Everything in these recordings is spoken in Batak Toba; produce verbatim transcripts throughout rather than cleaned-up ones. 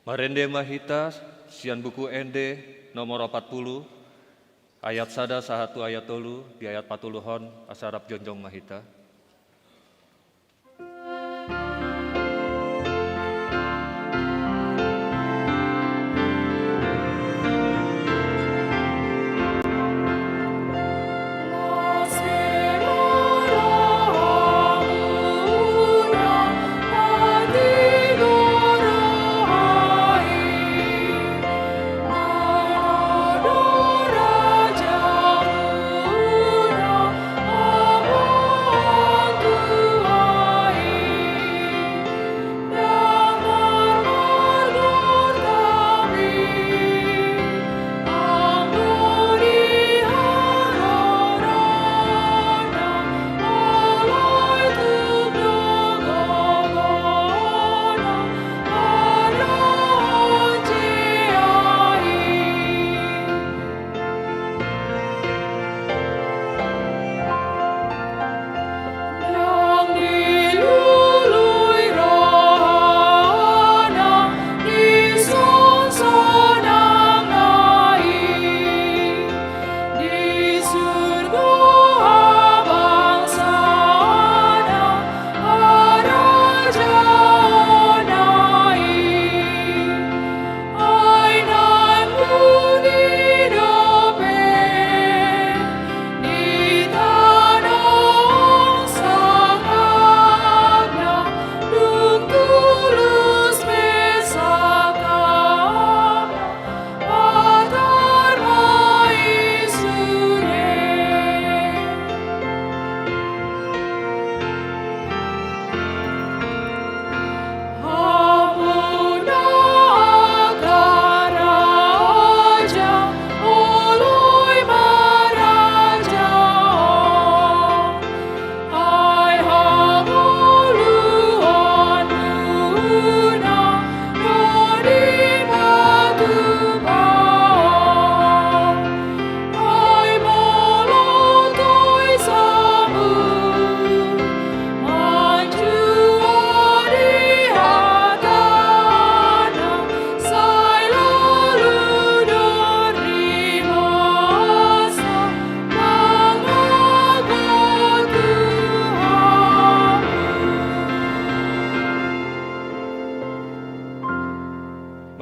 Marende ma hita sian Buku Ende nomor opat pulu, ayat sada sahat tu ayat tolu. Di ayat patoluhon asa rap jongjong ma hita.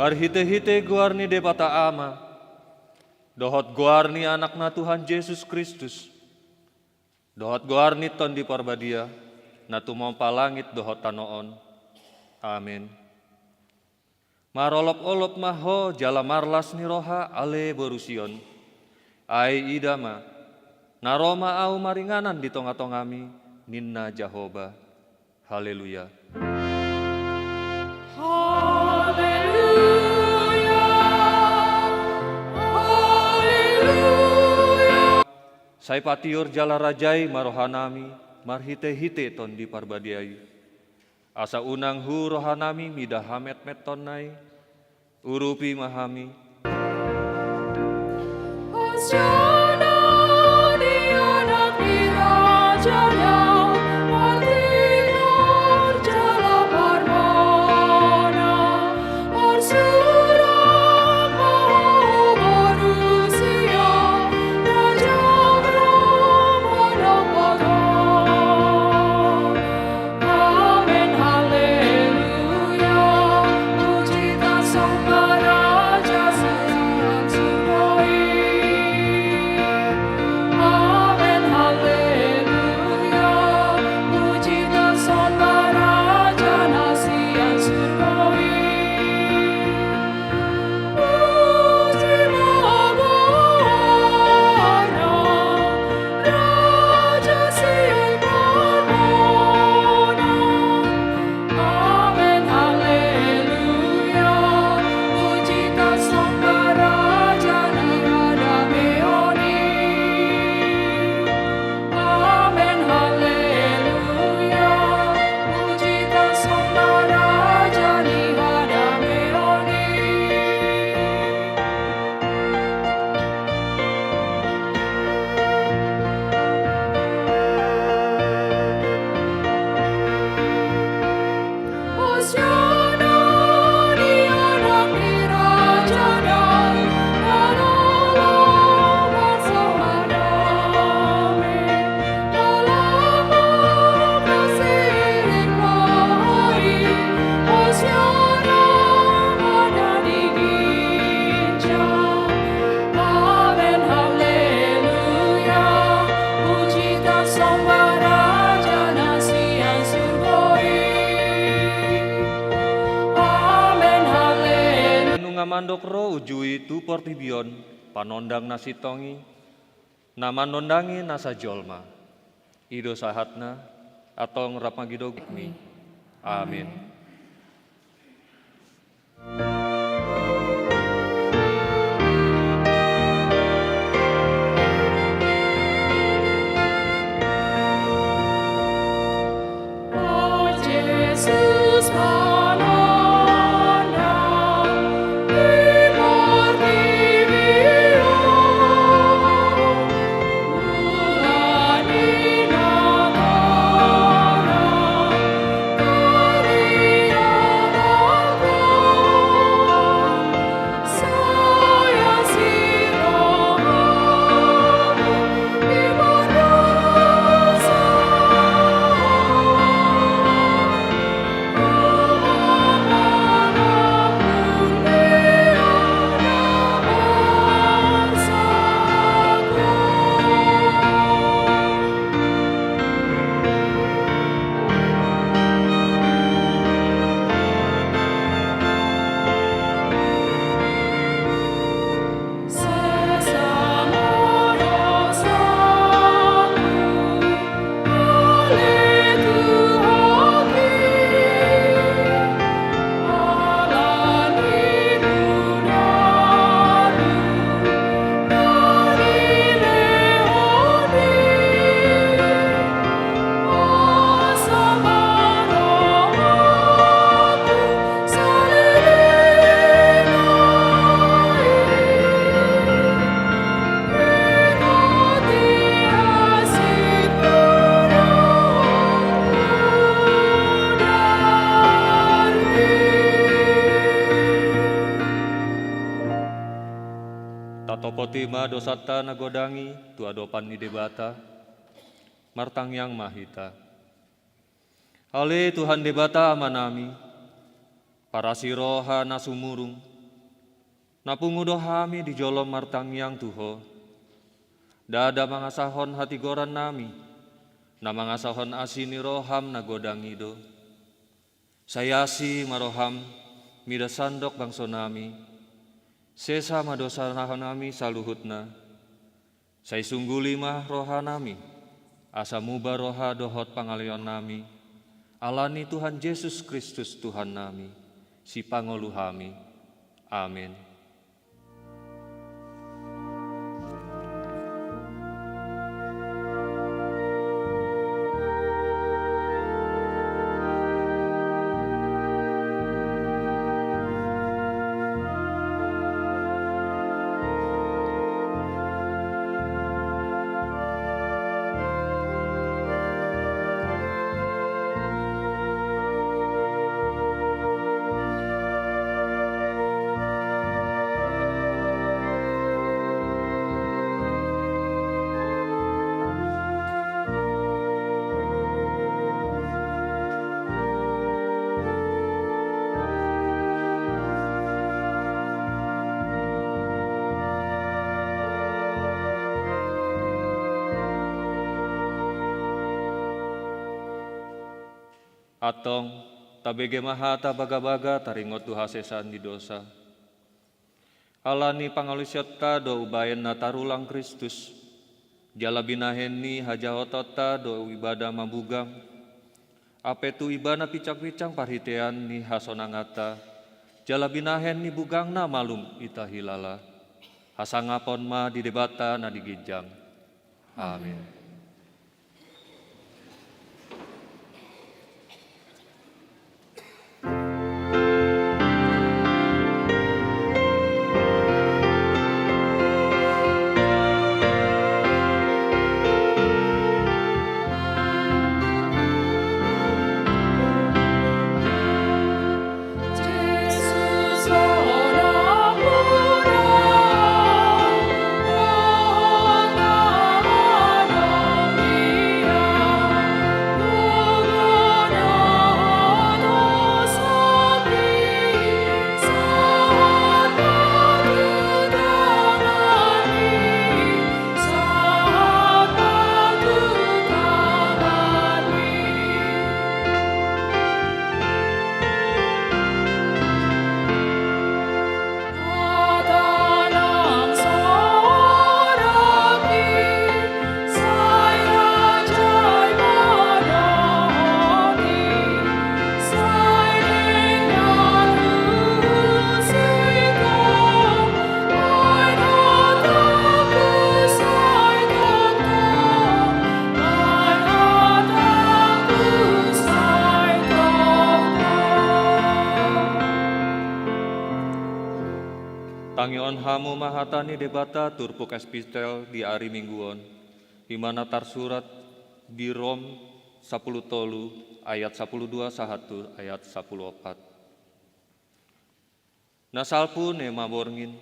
Marhitehite goar ni Debata Ama, dohot goar ni Anakna Tuhan Jesus Kristus, dohot goar ni Tondi Parbadia, na tumompa langit dohot tano on. Amen. Marolopolop ma ho jala marlas ni roha, ale boru Sion. Ai ida ma, na ro ma ahu maringanan di tongatongami, ninna Jahowa. Haleluya. Haleluya. Haleluya. Sai patiur jala rajai ma rohanami marhitehite Tondi Parbadia i. Asa unang hu rohanami mida hametmetonna i, urupi ma hami. Amen, haleluya. Puji dan sembah Raja Tuhan surga i. Nga mandok ro uju i tu portibi on, panondang na sintong i, na manondangi nasa jolma. I do sahatna, antong rap ma gidogmi. Amin. Tatopoti ma dosanta na godang i tu adopan ni Debata. Martangiang ma hita. Ale Tuhan Debata Amanami, parasi roha na sumurung, na pungu do hami di jolom martangiang tu Ho. Ndada mangasahon hatigorannami, na mangasahon asi ni roham na godang i do. Sai asi ma roham mida sandok bangsonami, sesa ma dosanami saluhutna. Sai sungguli ma rohanami, asa muba roha dohot pangaleonnami, ala ni Tuhan Jesus Kristus Tuhannami, Sipangolu hami. Amen. Antong, tabege ma hata bagabaga taringot tu hasesaan ni dosa. Ala ni pangalusionta do umbahen na tarulang Kristus, jala binahen ni hajahotonta do ibana mamugang, ape tu ibana pinsangpinsang parhitean ni hasonanganta, jala binahen ni bugangna malum hita hilala. Hasangapon ma di Debata na di ginjang. Amen. Tangihon hamu ma hata ni Debata turpuk epistel di ari Minggu on, i ma na tarsurat di Rom sampulu tolu ayat sampulu dua sahat tu ayat sampulu opat. Na salpu nama borngin,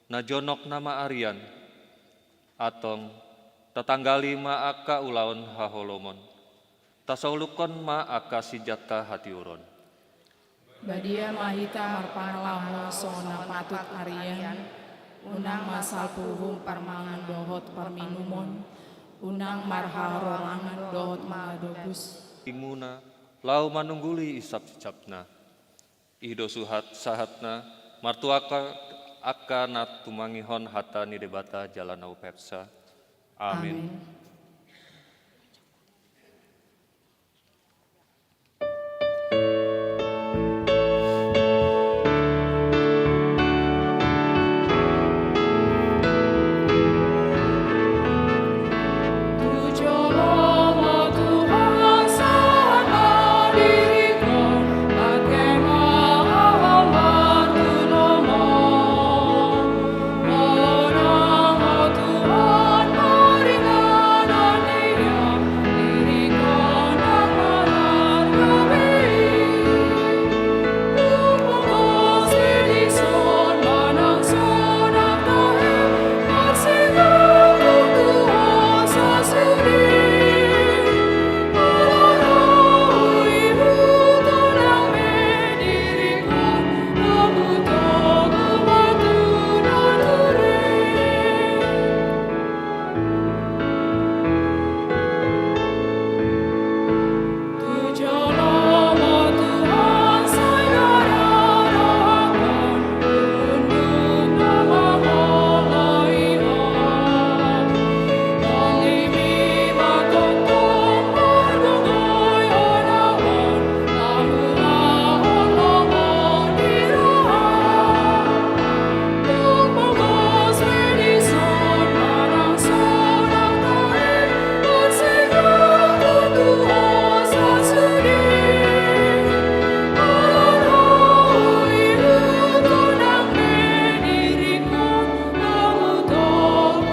na jonok nama arian. Antong, tatanggali ma angka ulaon haholomon. Tasolukkon ma angka sinjata hatiuron. Badia ma hita marpangalaho songon na patut arian, unang ma salpu uhum parmangan dohot parminumon, unang marharorangan dohot mangadobus. Imuna, laho manungguli isap-isapna. I do suhat sahatna, martua angka, angka na tumangihon hata ni Debata jala na umpeopsa. Amin. Amin.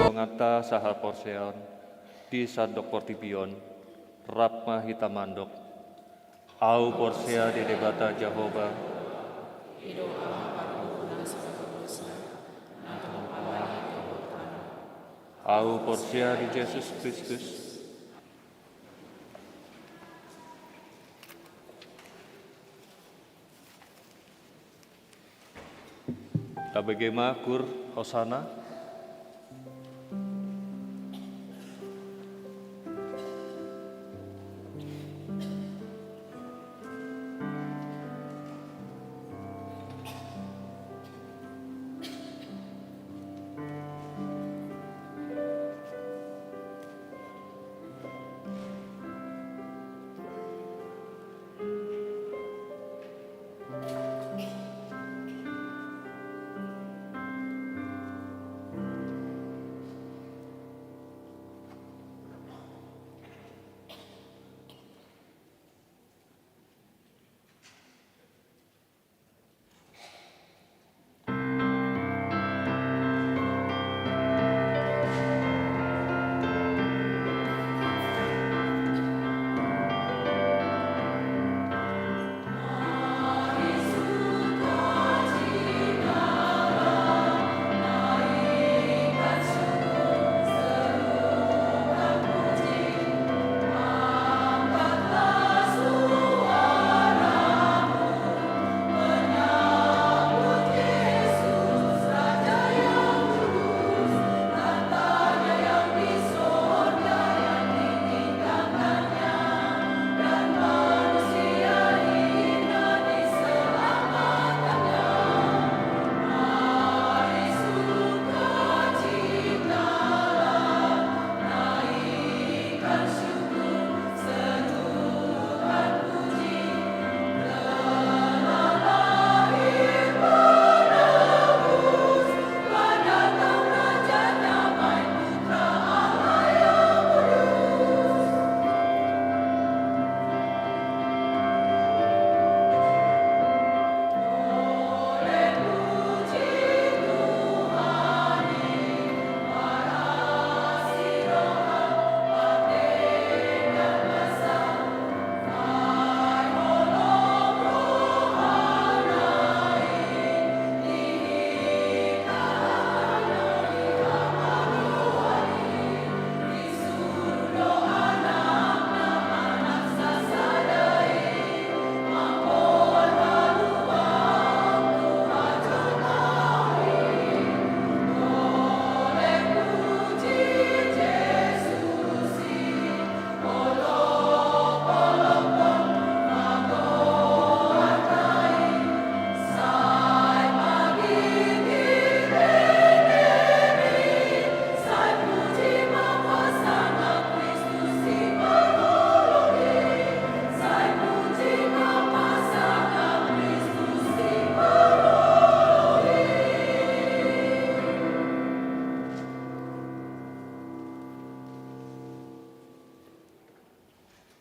Donganta sahaporseaon di sandok portibi on, rap ma hita mandok. Ahu porsea di Debata Jahowa. Ahu porsea di Jesus Kristus. Tabege ma kur Hosana.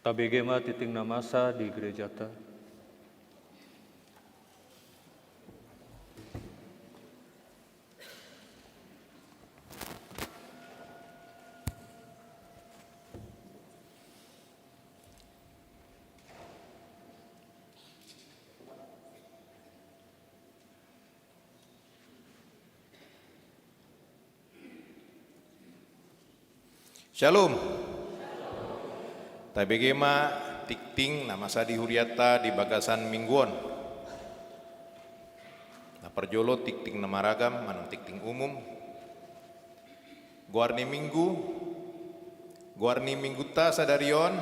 Tabege ma tingting na masa di gerejata. Syalom. Tabege ma tingting na masa di hurianta di bagasan minggu on. Na parjolo tingting na maragam manang tingting umum. Goar ni minggu, goar ni minggunta sadari on,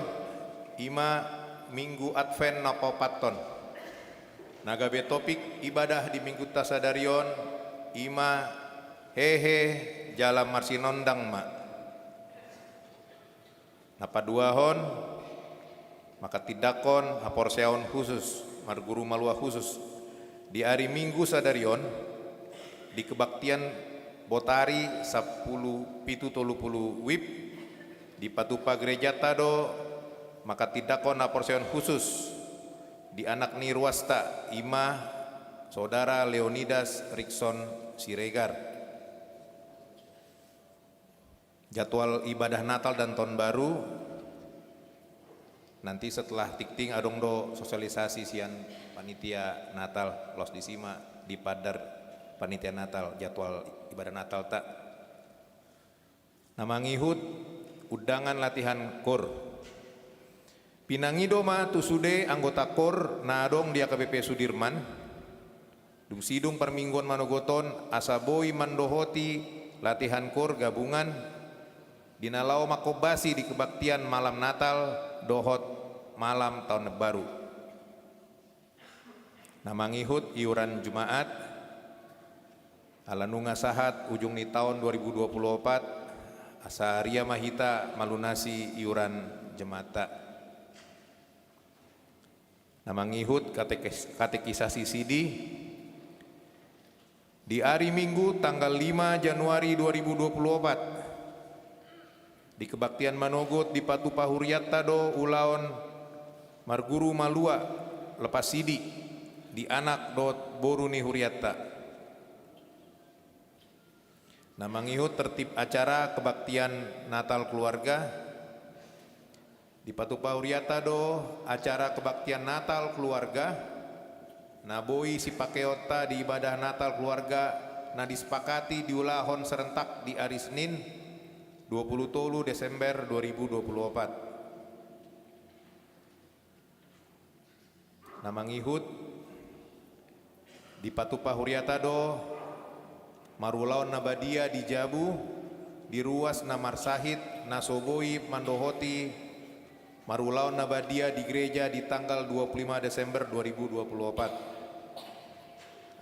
i ma Minggu Advent na paopathon. Na gabe topik ibadah di minggunta sadari on, i ma hehe jala marsinondang ma. Na paduahon, manghatindanghon haporseaon husus, marguru malua husus, di ari Minggu sadari on, di kebaktian botari sampulu pitu tolu pulu wib, dipatupa gerejanta do manghatindanghon haporseaon husus, di anak ni ruasta, i ma Saudara Leonidas Rikson Siregar. Jadwal ibadah Natal dan Tahun Baru, nanti setelah tingting adong do sosialisasi sian panitia Natal, laos disi ma dipandar panitia Natal jadwal ibadah Natalta. Na mangihut, undangan latihan kor. Pinangido ma tu sude anggota kor na adong di H K B P Sudirman, dung sidung parmingguon manogot on asa boi mandohoti latihan kor gabungan, di na laho manghombasi di kebaktian malam Natal dohot malam Tahun Baru. Na mangihut iuran Jumaat, ala nunga sahat ujung ni taon dua ribu dua puluh opat, asa huria ma hita malunasi iuran Jumaatta. Na mangihut katekis-, katekisasi sidi, di ari Minggu tanggal lima Januari dua ribu dua puluh opat, di kebaktian manogot dipatupa hurianta do ulaon marguru malua lepas sidi, di anak dohot boru ni hurianta. Na mangihut tertib acara kebaktian Natal keluarga, dipatupa hurianta do acara kebaktian Natal keluarga, na boi sipakeonta di ibadah Natal keluarga na disepakati diulahon serentak di ari Senin, dua puluh tolu Desember dua ribu dua puluh opat. Na mangihut, dipatupa hurianta do marulaon na badia di jabu, di ruas na marsahit, na so boi mandohoti marulaon na badia di gereja di tanggal dua puluh lima Desember dua ribu dua puluh opat.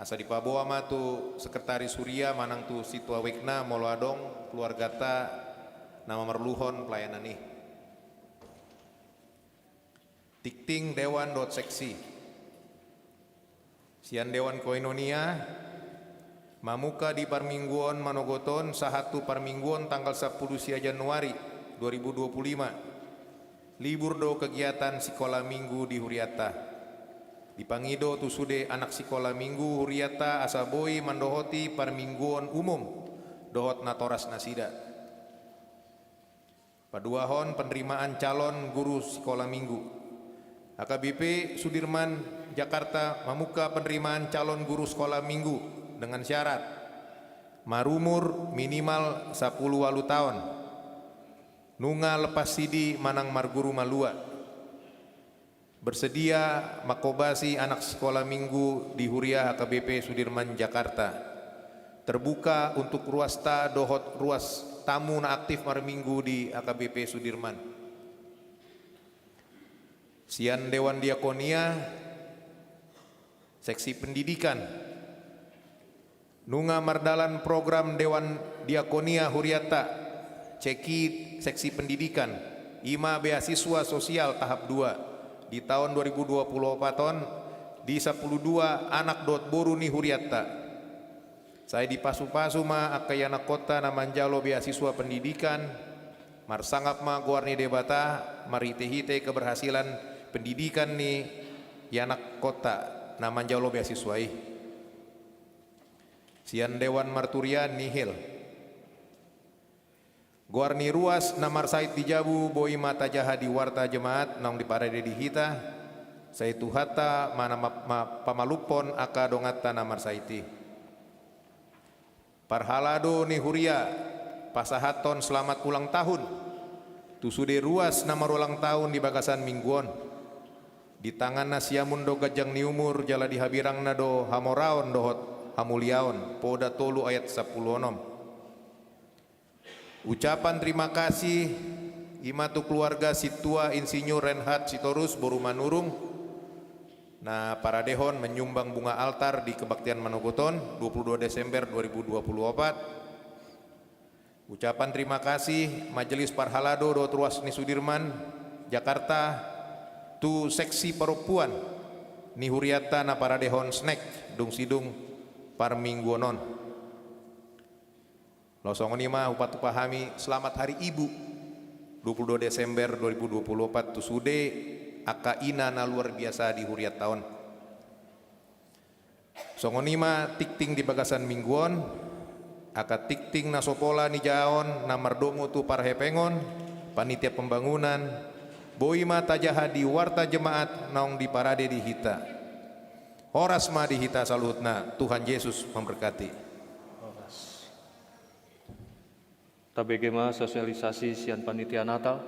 Asa dipaboa ma tu sekretaris huria manang tu sintua wekna molo adong keluarganta na mamerluhon pelayanan i. Tingting dewan dohot seksi. Sian Dewan Koinonia, mamungka di parmingguon manogot on sahat tu parmingguon tanggal sampulu sia Januari dua ribu dua puluh lima, libur do kegiatan sikola minggu di hurianta. Dipangido tu sude anak sikola minggu hurianta asa boi mandohoti parmingguon umum dohot natoras nasida. Paduahon, penerimaan calon guru sikola minggu. H K B P Sudirman, Jakarta, mamungka penerimaan calon guru sikola minggu dengan syarat marumur minimal sampulu ualu taon, nunga lepas sidi manang marguru malua. Bersedia manghombasi anak sikola minggu di huria H K B P Sudirman, Jakarta. Terbuka untuk ruasta dohot ruas tamu na aktif marminggu di H K B P Sudirman. Sian Dewan Diakonia, Seksi Pendidikan. Nunga mardalan program Dewan Diakonia hurianta, ceki Seksi Pendidikan, i ma beasiswa sosial tahap dua, di taon dua ribu dua puluh opat on, di sampulu dua anak dohot boru ni hurianta. Sai dipasupasu ma angka ianakhonta na manjalo beasiswa pendidikan, Marsangap ma goar ni Debata marhite-hite keberhasilan pendidikan ni ianakhonta na manjalo beasiswa i. Sian Dewan Marturia Nihil. Goar ni ruas na marsahit di jabu boi ma tajaha di warta jemaat naung diparade di hita, sai Tuhanta ma na ma-, ma-, pamalumhon angka donganta na marsahit i. Parhalado ni huria, pasahathon selamat ulang tahun tu sude ruas na marulang tahun di bagasan minggu on. Di tanganna siamun do ganjang ni umur, jala di habirangna do hamoraon dohot hamuliaon, Poda tolu ayat sampulu onom. Ucapan terima kasih i ma tu keluarga sintua Insinyur Reinhard Sitorus boru Manurung, na paradehon menyumbang bunga altar di kebaktian manogot on, dua puluh dua Desember dua ribu dua puluh opat. Ucapan terima kasih Majelis Parhalado dohot Ruas ni Sudirman, Jakarta, tu seksi parompuan ni hurianta na paradehon snack dung sidung parmingguon on. Laos songon i ma hupa-, hupasahat hami selamat Hari Ibu, dua puluh dua Desember dua ribu dua puluh opat, tu sude angka ina na luar biasa di hurianta on. Songon i ma tingting di bagasan minggu on, angka tingting na so pola nijahaon na mardomu tu parhepengon, panitia pembangunan, boi ma tajaha di warta jemaat naung diparade di hita. Horas ma di hita saluhutna, Tuhan Yesus memberkati. Tabege ma sosialisasi sian panitia Natal.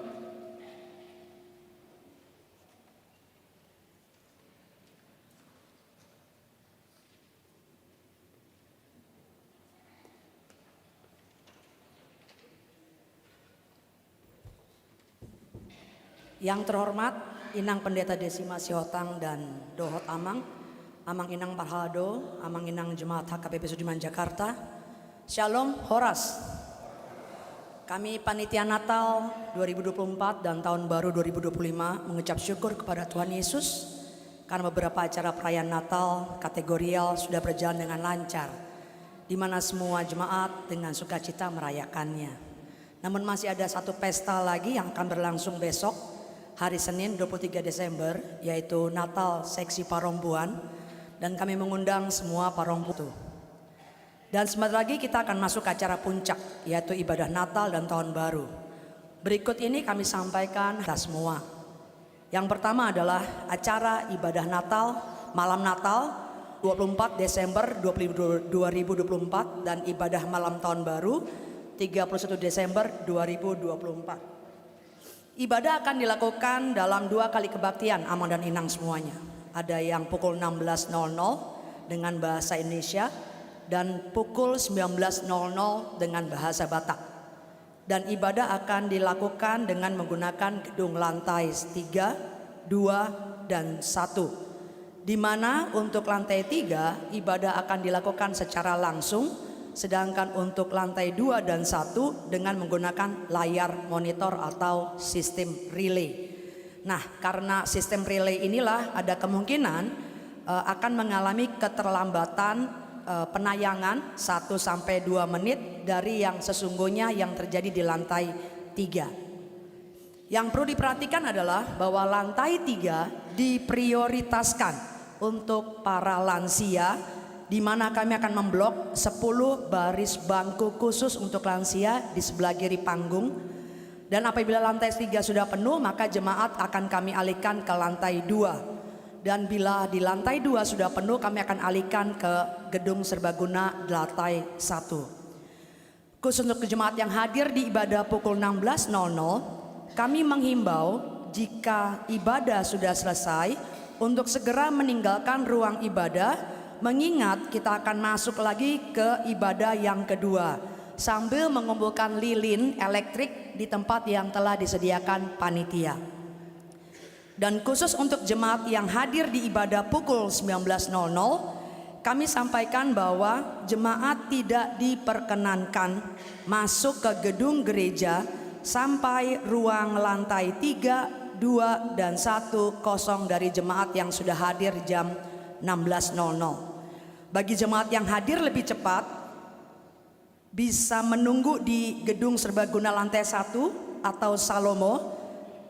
Yang terhormat Inang Pendeta Desima Sihotang dan dohot Amang, Amang Inang Parhalado, Amang Inang Jemaat H K P P Sudirman Jakarta. Shalom, horas. Kami Panitia Natal dua ribu dua puluh empat dan Tahun Baru dua ribu dua puluh lima mengucap syukur kepada Tuhan Yesus karena beberapa acara perayaan Natal kategorial sudah berjalan dengan lancar, di mana semua jemaat dengan sukacita merayakannya. Namun masih ada satu pesta lagi yang akan berlangsung besok, hari Senin dua puluh tiga Desember, yaitu Natal Seksi Parompuan, dan kami mengundang semua parompuan. Dan sebentar lagi kita akan masuk ke acara puncak, yaitu ibadah Natal dan Tahun Baru. Berikut ini kami sampaikan kita semua. Yang pertama adalah acara ibadah Natal, malam Natal, dua puluh empat Desember dua puluh, dua ribu dua puluh empat, dan ibadah malam Tahun Baru, tiga puluh satu Desember dua ribu dua puluh empat. Ibadah akan dilakukan dalam dua kali kebaktian, Amang dan Inang semuanya. Ada yang pukul enam belas nol nol dengan bahasa Indonesia, dan pukul sembilan belas nol nol dengan bahasa Batak. Dan ibadah akan dilakukan dengan menggunakan gedung lantai tiga, dua, dan satu. Di mana untuk lantai tiga, ibadah akan dilakukan secara langsung, sedangkan untuk lantai dua dan satu dengan menggunakan layar monitor atau sistem relay. Nah, karena sistem relay inilah ada kemungkinan, eh, akan mengalami keterlambatan, eh, penayangan satu sampai dua menit dari yang sesungguhnya yang terjadi di lantai tiga. Yang perlu diperhatikan adalah bahwa lantai tiga diprioritaskan untuk para lansia, di mana kami akan memblok sepuluh baris bangku khusus untuk lansia di sebelah kiri panggung. Dan apabila lantai tiga sudah penuh, maka jemaat akan kami alihkan ke lantai dua. Dan bila di lantai dua sudah penuh, kami akan alihkan ke gedung serbaguna lantai satu. Khusus untuk jemaat yang hadir di ibadah pukul enam belas nol nol, kami menghimbau jika ibadah sudah selesai, untuk segera meninggalkan ruang ibadah, mengingat kita akan masuk lagi ke ibadah yang kedua, sambil mengumpulkan lilin elektrik di tempat yang telah disediakan panitia. Dan khusus untuk jemaat yang hadir di ibadah pukul sembilan belas nol nol, kami sampaikan bahwa jemaat tidak diperkenankan masuk ke gedung gereja sampai ruang lantai tiga, dua, dan satu kosong dari jemaat yang sudah hadir jam enam belas nol nol. Bagi jemaat yang hadir lebih cepat, bisa menunggu di gedung serbaguna lantai satu atau Salomo,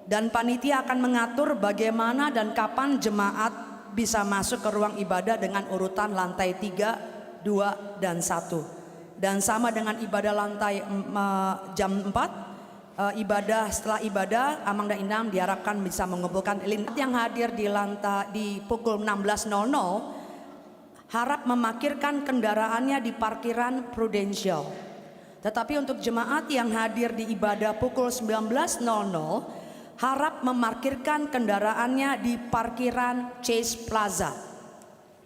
dan panitia akan mengatur bagaimana dan kapan jemaat bisa masuk ke ruang ibadah dengan urutan lantai tiga, dua, dan satu. Dan sama dengan ibadah lantai em, eh, jam empat, eh, ibadah, setelah ibadah, Amang dan Inang diharapkan bisa mengumpulkan lin-, yang hadir di lantai di pukul enam belas nol nol harap memarkirkan kendaraannya di parkiran Prudential. Tetapi untuk jemaat yang hadir di ibadah pukul sembilan belas nol nol harap memarkirkan kendaraannya di parkiran Chase Plaza.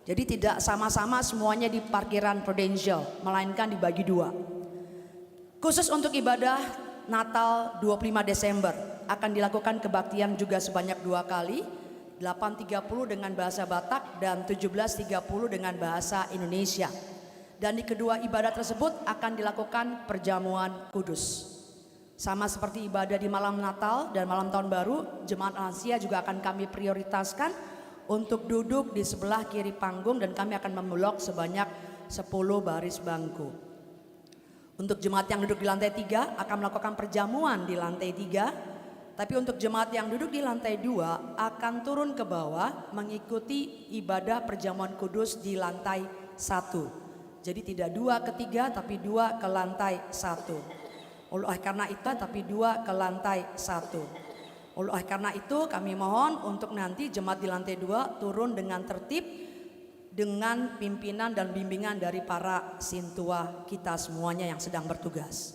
Jadi tidak sama-sama semuanya di parkiran Prudential, melainkan dibagi dua. Khusus untuk ibadah Natal dua puluh lima Desember, akan dilakukan kebaktian juga sebanyak dua kali, delapan tiga puluh dengan bahasa Batak dan tujuh belas tiga puluh dengan bahasa Indonesia. Dan di kedua ibadah tersebut akan dilakukan perjamuan kudus. Sama seperti ibadah di malam Natal dan malam Tahun Baru, jemaat lansia juga akan kami prioritaskan untuk duduk di sebelah kiri panggung dan kami akan memblok sebanyak sepuluh baris bangku. Untuk jemaat yang duduk di lantai tiga akan melakukan perjamuan di lantai tiga, tapi untuk jemaat yang duduk di lantai dua akan turun ke bawah mengikuti ibadah perjamuan kudus di lantai satu. Jadi tidak dua ke tiga, tapi dua ke lantai satu. Oleh karena itu, tapi dua ke lantai satu. Oleh karena itu, kami mohon untuk nanti jemaat di lantai dua turun dengan tertib, dengan pimpinan dan bimbingan dari para sintua kita semuanya yang sedang bertugas.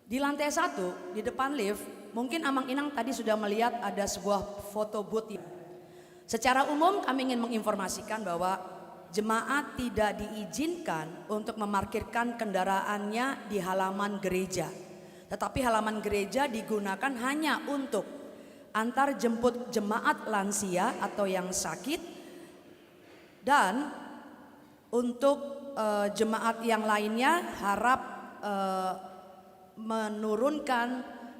Di lantai satu, di depan lift, mungkin Amang Inang tadi sudah melihat ada sebuah foto booth. Secara umum, kami ingin menginformasikan bahwa jemaat tidak diizinkan untuk memarkirkan kendaraannya di halaman gereja. Tetapi halaman gereja digunakan hanya untuk antar jemput jemaat lansia atau yang sakit, dan untuk, eh, jemaat yang lainnya harap, eh, menurunkan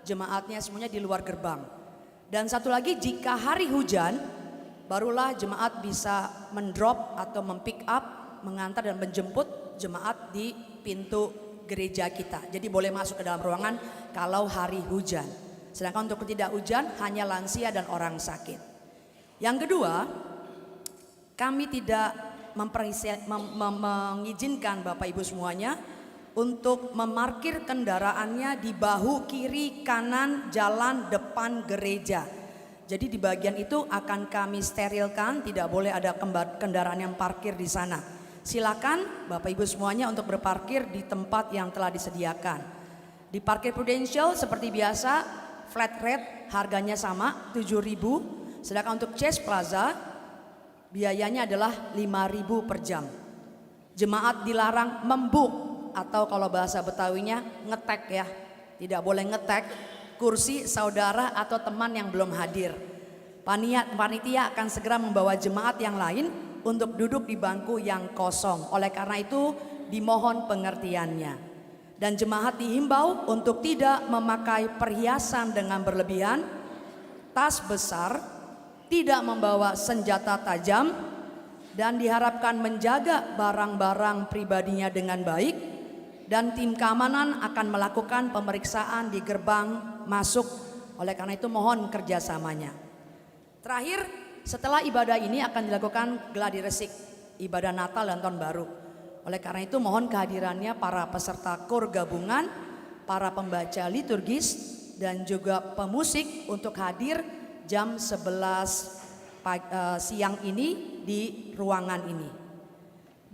jemaatnya semuanya di luar gerbang. Dan satu lagi, jika hari hujan, barulah jemaat bisa mendrop atau mempick up, mengantar dan menjemput jemaat di pintu gereja kita. Jadi boleh masuk ke dalam ruangan kalau hari hujan. Sedangkan untuk tidak hujan, hanya lansia dan orang sakit. Yang kedua, kami tidak memperse-, mem-, mem-, mengizinkan Bapak Ibu semuanya untuk memarkir kendaraannya di bahu kiri kanan jalan depan gereja. Jadi di bagian itu akan kami sterilkan, tidak boleh ada kemba-, kendaraan yang parkir di sana. Silakan Bapak Ibu semuanya untuk berparkir di tempat yang telah disediakan. Di parkir Prudential seperti biasa, flat rate harganya sama, tujuh ribu, sedangkan untuk Chase Plaza biayanya adalah lima ribu per jam. Jemaat dilarang membuk atau kalau bahasa Betawinya ngetek ya. Tidak boleh ngetek kursi saudara atau teman yang belum hadir. Pania-, panitia akan segera membawa jemaat yang lain untuk duduk di bangku yang kosong. Oleh karena itu, dimohon pengertiannya. Dan jemaat dihimbau untuk tidak memakai perhiasan dengan berlebihan, tas besar, tidak membawa senjata tajam, dan diharapkan menjaga barang-barang pribadinya dengan baik, dan tim keamanan akan melakukan pemeriksaan di gerbang masuk. Oleh karena itu, mohon kerjasamanya. Terakhir, setelah ibadah ini akan dilakukan gladi resik, ibadah Natal dan Tahun Baru. Oleh karena itu, mohon kehadirannya para peserta kor gabungan, para pembaca liturgis, dan juga pemusik untuk hadir jam sebelas pag-, eh, siang ini di ruangan ini.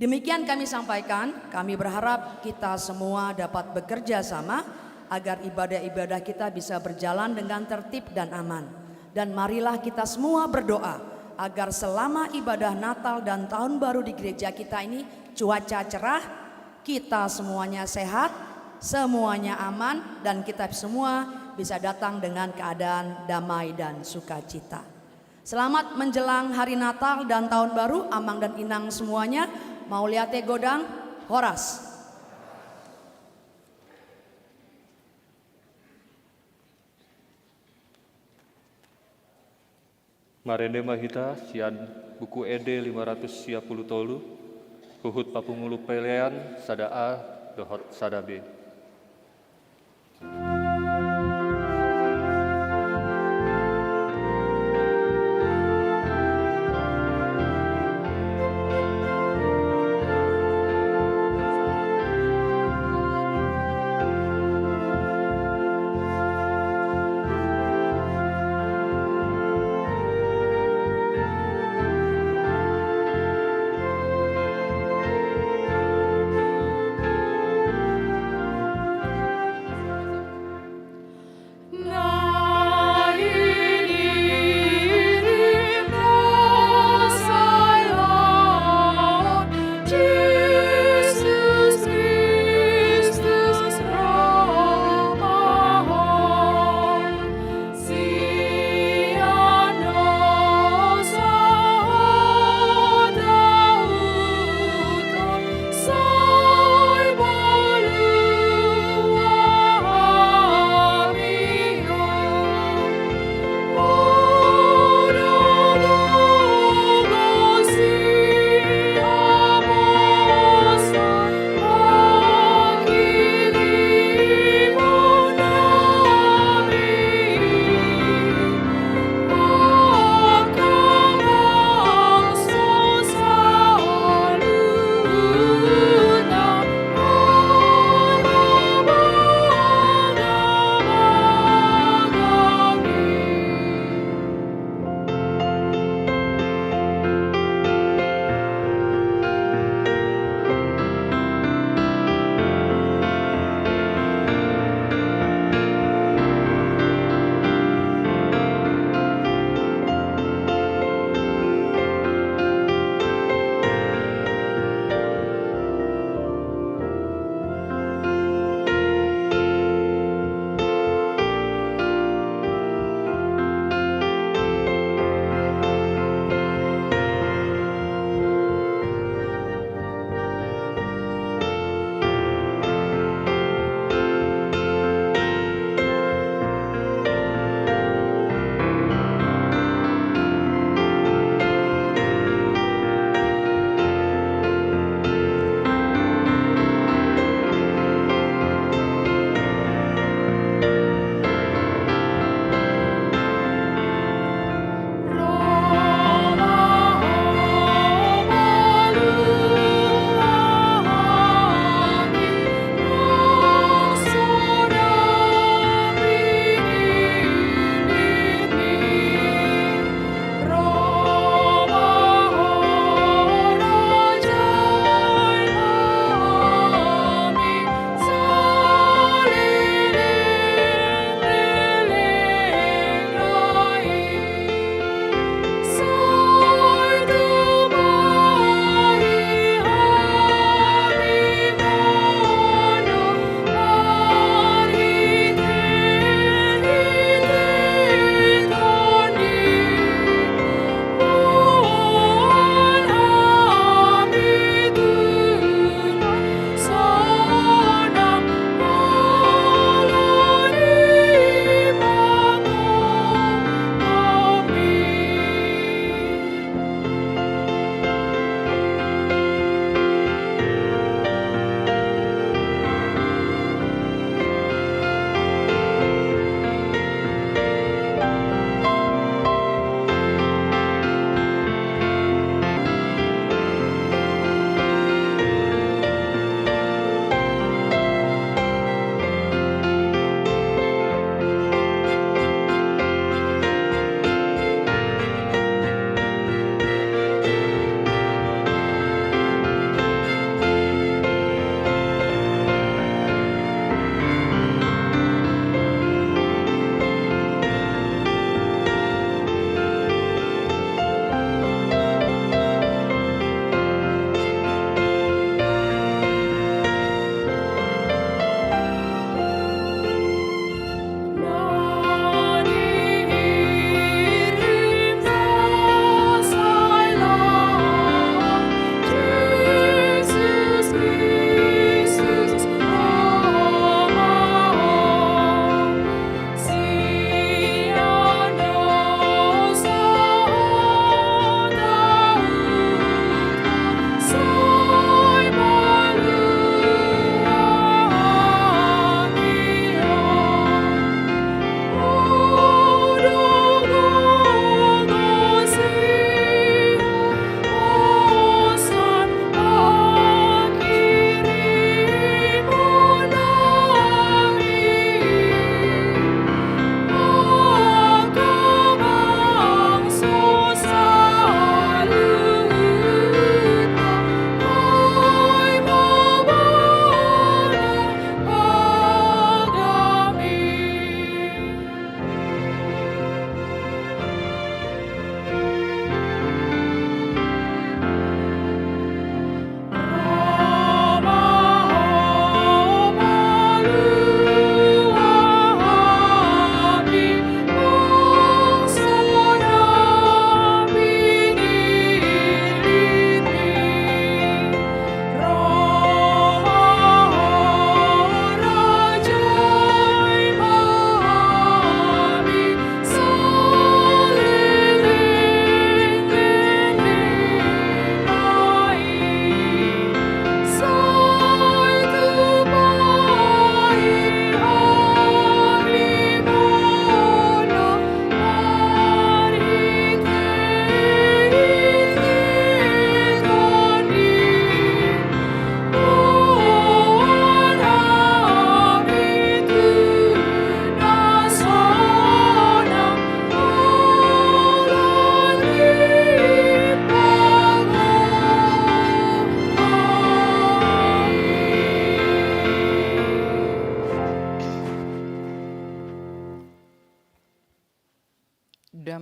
Demikian kami sampaikan, kami berharap kita semua dapat bekerja sama agar ibadah-ibadah kita bisa berjalan dengan tertib dan aman. Dan marilah kita semua berdoa agar selama ibadah Natal dan Tahun Baru di gereja kita ini cuaca cerah, kita semuanya sehat, semuanya aman, dan kita semua bisa datang dengan keadaan damai dan sukacita. Selamat menjelang hari Natal dan Tahun Baru, Amang dan Inang semuanya. Mauliate godang, horas. Marende ma hita sian Buku Ende lima ratus sia pulu tolu, huhut papangulu pelean sada A dohot sada B.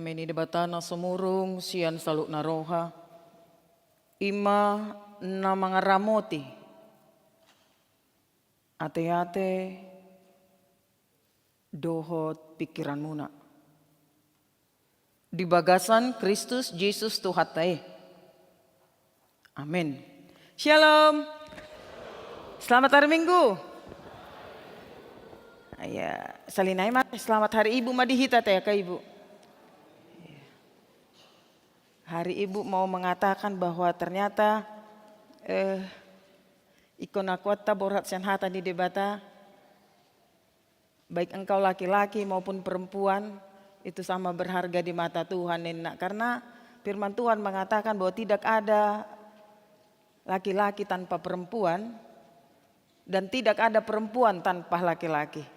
Dame ni Debata na sumurung sian saluhutna roha, i ma na mangaramoti ateate dohot pingkiranmuna di bagasan Kristus Jesus Tuhanta i. Amin. Shalom. Selamat hari Minggu. Ya, sahali nai ma, selamat Hari Ibu ma di hita ate, angka ibu. Hari Ibu mau mengatakan bahwa ternyata, eh, ingkon akuanta borhat sian hata ni Debata, baik engkau laki-laki maupun perempuan, itu sama berharga di mata Tuhan, ninna. Karena firman Tuhan mengatakan bahwa tidak ada laki-laki tanpa perempuan, dan tidak ada perempuan tanpa laki-laki.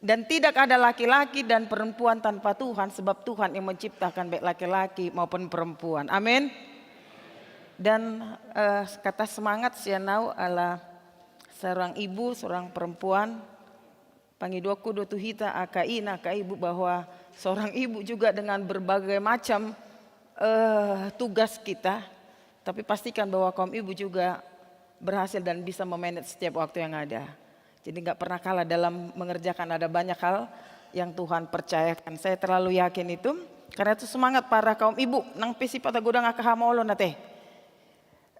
Dan tidak ada laki-laki dan perempuan tanpa Tuhan, sebab Tuhan yang menciptakan baik laki-laki maupun perempuan. Amin. Dan, eh, kata semangat sian au ala seorang ibu, seorang perempuan, pangidoanku do tu hita angka ina, angka ibu, bahwa seorang ibu juga dengan berbagai macam, eh, tugas kita, tapi pastikan bahwa kaum ibu juga berhasil dan bisa memanage setiap waktu yang ada. Jadi nggak pernah kalah dalam mengerjakan, ada banyak hal yang Tuhan percayakan. Saya terlalu yakin itu. Karena itu semangat para kaum ibu, nang pe sipata godang angka hamaolon ate.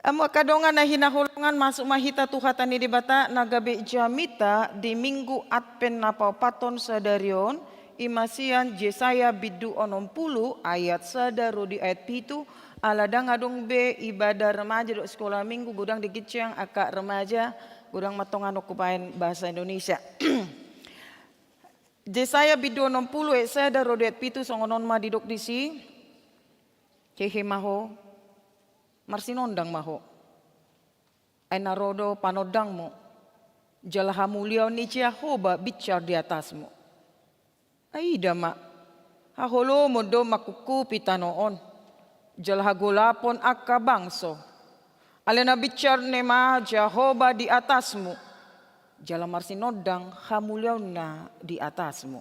Hamu angka dongan na hinaholongan, masuk ma hita tu hata ni Debata na gabe jamita di Minggu Advent na paopathon sadari on, i ma sian Jesaya bindu onom pulu ayat sada ro di ayat pitu, ala ndang adong be ibadah remaja dohot sekolah minggu, godang di ginjang angka remaja, godang ma tongon hubaen bahasa Indonesia. Jesaya bindu onom pulu ayat sada ro di ayat pitu songon on ma didok disi. Hehe ma ho, marsinondang ma ho. Ai na ro do panondangmu, jala hamuliaon ni Jahowa binsar di atasmu. Ai ida ma, haholomon do mangkuphupi tano on, jala hagolapon angka bangso. Alai na binsar i ma Jahowa di atasmu, jala marsinondang hamuliaonna di atasmu.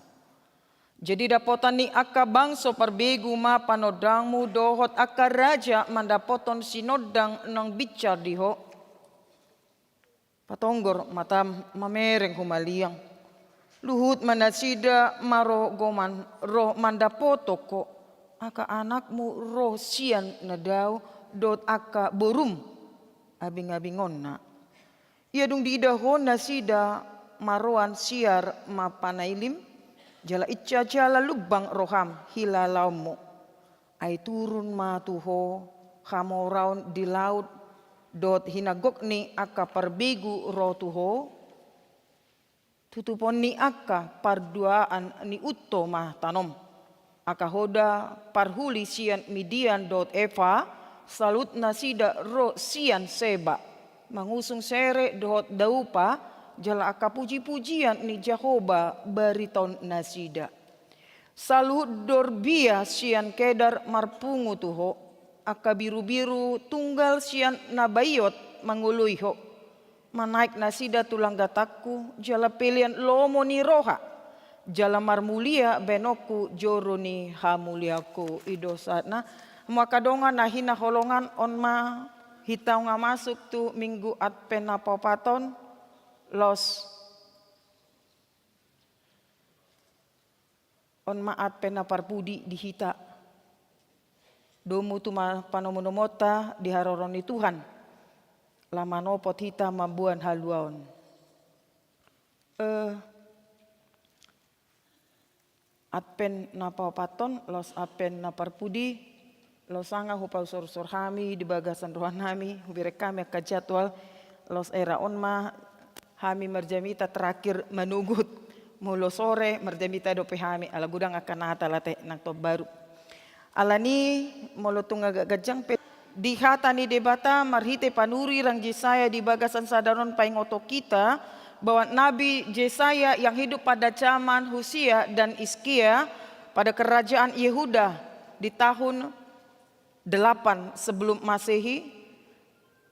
Jadi dapotan ni angka bangso parbegu ma panondangmu, dohot angka raja mandapothon sinondang naung binsar di ho. Patonggor matam mamereng humaliang. Luhut ma nasida marogoman ro mandapothon ho, angka anakmu ro sian na dao dohot angka borum abingabingonna. Ia dung diida ho nasida maroan siar ma panailim, jala insa jala lumbang roham hilalaonmu. Ai turun ma tu ho hamoraon di laut, dohot hinanggok ni angka parbegu ro tu ho, tutupon ni angka parduaan ni unto ma tanom. Angka hoda parhuli sian Midian dohot Efa, saluhut nasida ro sian Seba, mangusung sere dohot daupa, jala angka pujipujian ni Jahowa baritaon nasida. Saluhut dorbia sian Kedar marpungu tu ho, angka birubiru tunggal sian na baiot mangoloi ho. Manaek nasida tu langgatangku, jala pelean lomo ni roha, jala marmulia baenonku joro ni hamuliaonku. I do sahatna. Hamu angka dongan na hinaholongan, on ma hita nunga masuk tu Minggu Advent na paopathon, laos on ma Advent na parpudi di hita. Domu tu ma panomunomuonta di haroro ni Tuhan, laho manopot hita mamboan haluaon. Eh, Advent na paopathon, laos Advent na parpudi, laos sanga hupausorusoru hami di bagasan rohanami, hubereng hami angka jadwal, laos era on ma hami marjamita terakhir manogot. Molo sore marjamita dope hami, ala godang angka Natal ate nang taon baru. Alani molo tung agak ganjang pe di hata ni Debata marhite panuri raja Jesaya di bagasan sadari on paingothon hita bahwa Nabi Jesaya yang hidup pada zaman Husya dan Hizkia pada kerajaan Yehuda di tahun delapan sebelum Masehi,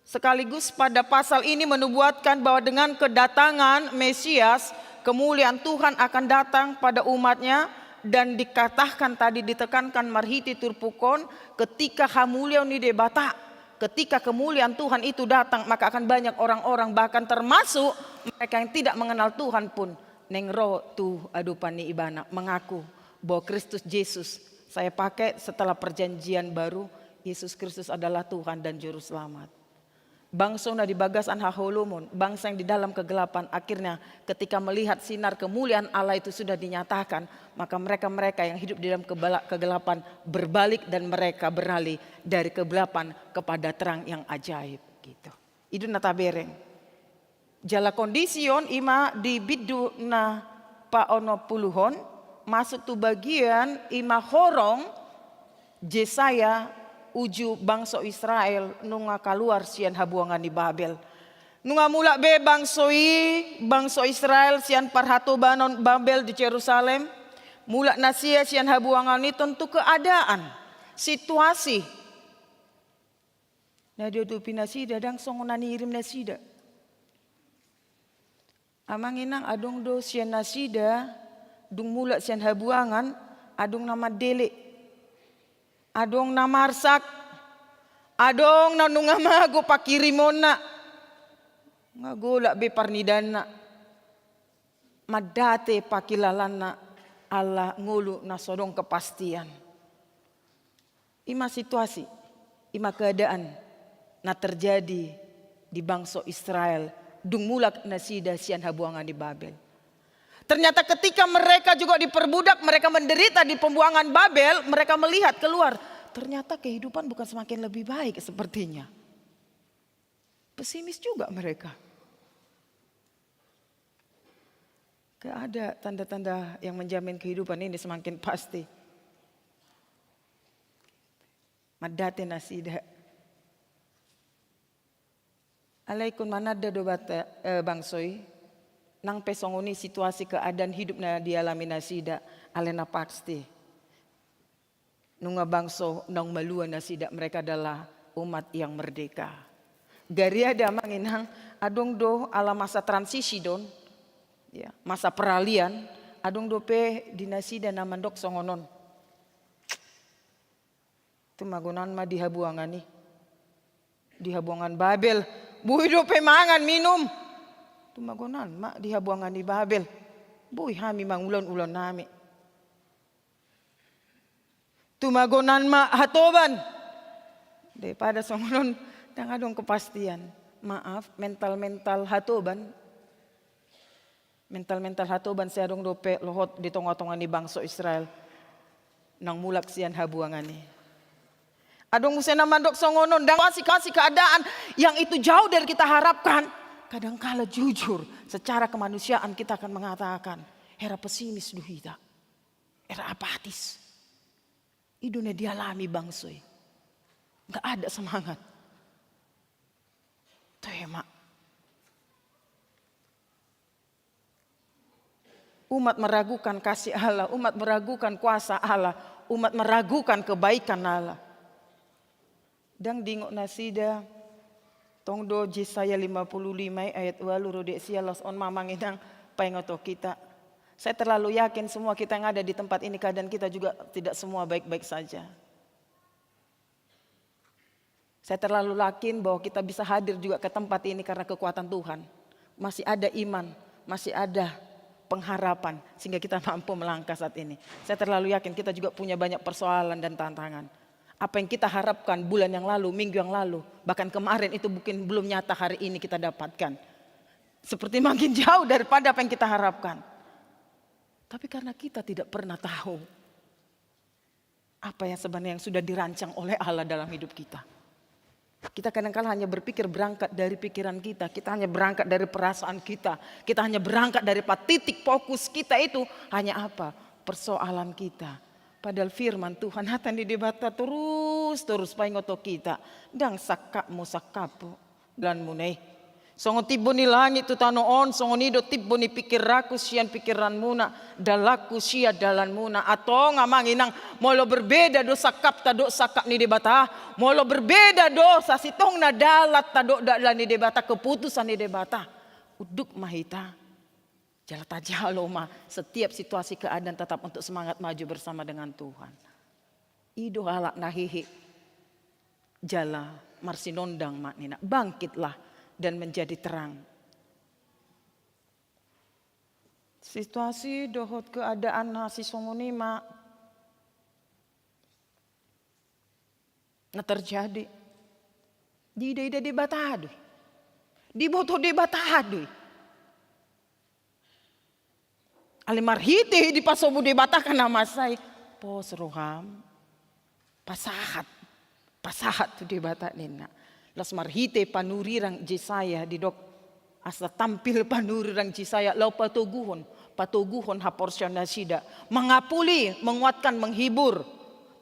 sekaligus pada pasal ini menubuatkan bahwa dengan kedatangan Mesias, kemuliaan Tuhan akan datang pada umat-Nya, Dan dikatakan tadi, ditekankan marhite turpuk on, ketika hamuliaon ni Debata, ketika kemuliaan Tuhan itu datang, maka akan banyak orang-orang, bahkan termasuk mereka yang tidak mengenal Tuhan pun, naeng ro tu adopan ni Ibana, mengaku bahwa Kristus Jesus saya pakai setelah perjanjian baru, Yesus Kristus adalah Tuhan dan Juru Selamat. Bangso na di bagasan haholomon, bangsa yang di dalam kegelapan, akhirnya ketika melihat sinar kemuliaan Allah itu sudah dinyatakan, maka mereka-mereka yang hidup di dalam kebala-, kegelapan berbalik dan mereka beralih dari kegelapan kepada terang yang ajaib, gitu. I do na tabereng. Jala kondisi on i ma di bindu na paonom puluhon, masuk tu bagian i ma horong Jesaya uju bangso Israel nunga kaluar sian habuangan ni Babel. Nunga mulak be bangso i, bangso Israel, sian parhatobanon Babel di Jerusalem. Mulak nasida sian habuangan i, tontu keadaan, situasi na diadopi nasida ndang songon na niirim nasida. Amang inang, adong do sian nasida dung mulak sian habuangan, adong na mandele, adong na marsak, adong na nunga mago panghirimonna, nunga golap be parnidaanna, mandate pangkilalaanna ala ngolu na so adong kepastian. I ma situasi, i ma keadaan na terjadi di bangso Israel dung mulak nasida sian habuangan di Babel. Ternyata ketika mereka juga diperbudak, mereka menderita di pembuangan Babel, mereka melihat keluar. Ternyata kehidupan bukan semakin lebih baik sepertinya. Pesimis juga mereka. Gak ada tanda-tanda yang menjamin kehidupan ini semakin pasti. Mandate nasida. Alai ingkon mananda do bata, eh, bangso i, nang pe songon i situasi keadaan hidup na dialami nasida, alai na pasti nunga bangso naung malua nasida, mereka adalah umat yang merdeka. Gariada amang inang, adong do ala masa transisi do on, ya, masa peralihan, adong dope di nasida na mandok songon on. Tumagonan ma di habuangan i. Di habuangan Babel. Boi dope mangan minum. Tumagonan ma di habuangan ni Babel. Boi hami mangulahon ulaon nami. Tumagonan ma hatoban. Daripada songon on, ndang adong kepastian. Maaf, mental-mental hatoban. Mental-mental hatoban sai adong dope lohot di tonga-tonga ni bangso Israel naung mulak sian habuangan i. Adong muse na mandok songon on, ndang situasi, situasi keadaan yang itu jauh dari kita harapkan. Kadangkala jujur, secara kemanusiaan kita akan mengatakan, hera pesimis do hita, hera apatis. I do na dialami bangso i. Nggak ada semangat. Toe ma. Umat meragukan kasih Allah, umat meragukan kuasa Allah, umat meragukan kebaikan Allah. Ndang diingot nasida, tong do Jesaya lima puluh lima i ayat ualu ro di sia, laos on ma amang inang paingoton hita. Saya terlalu yakin semua kita yang ada di tempat ini, keadaan kita juga tidak semua baik-baik saja. Saya terlalu yakin bahwa kita bisa hadir juga ke tempat ini karena kekuatan Tuhan. Masih ada iman, masih ada pengharapan, sehingga kita mampu melangkah saat ini. Saya terlalu yakin kita juga punya banyak persoalan dan tantangan. Apa yang kita harapkan bulan yang lalu, minggu yang lalu, bahkan kemarin, itu mungkin belum nyata hari ini kita dapatkan. Seperti makin jauh daripada apa yang kita harapkan. Tapi karena kita tidak pernah tahu apa yang sebenarnya yang sudah dirancang oleh Allah dalam hidup kita. Kita kadangkala hanya berpikir berangkat dari pikiran kita, kita hanya berangkat dari perasaan kita, kita hanya berangkat dari pa-, titik fokus kita itu hanya apa? Persoalan kita. Padahal firman Tuhan, hata ni Debata torus, torus paingoton hita. Ndang sangkapmu sangkaphu dalanmuna i. Songon timbo ni langit tu tano on, songon i do timbo ni pikiranku sian pikiranmuna, dalanku sian dalanmuna. Antong amang inang, molo berbeda do sangkapta dohot sangkap ni Debata, molo berbeda do sasintongna dalanta dohot dalan ni Debata, keputusan ni Debata, unduk ma hita. Jala tajalo ma setiap situasi keadaan tetap untuk semangat maju bersama dengan Tuhan. I do halak na hehe jala marsinondang ma ninna, bangkitlah dan menjadi terang. Situasi dohot keadaan na sisongon i ma na terjadi. Diida-ida Debata do i. Diboto Debata do i. Alai marhite dipasobu Debata angka na masa i, pos roham. Pasahat. Pasahat tu Debata ninna. Laos marhite panurirang Jesaya didok, asa tampil panurirang Jesaya laho patoguhon, patoguhon haporseaon nasida, mangapuli, menguatkan, menghibur,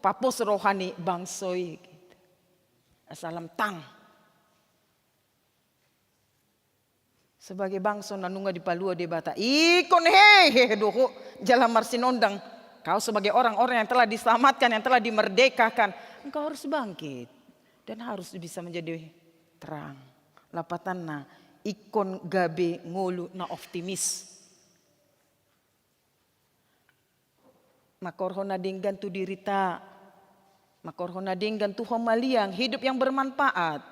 papos roha ni bangso i. Asa lam tang. Sebagai bangso na nunga dipalua Debata, ingkon hehe do ho jala marsinondang. Kau sebagai orang-orang yang telah diselamatkan, yang telah dimerdekakan, engkau harus bangkit dan harus bisa menjadi terang. Lapatanna, ingkon gabe ngolu na optimis. Mangkorhon na denggan tu dirita, mangkorhon na denggan tu homaliang, hidup yang bermanfaat.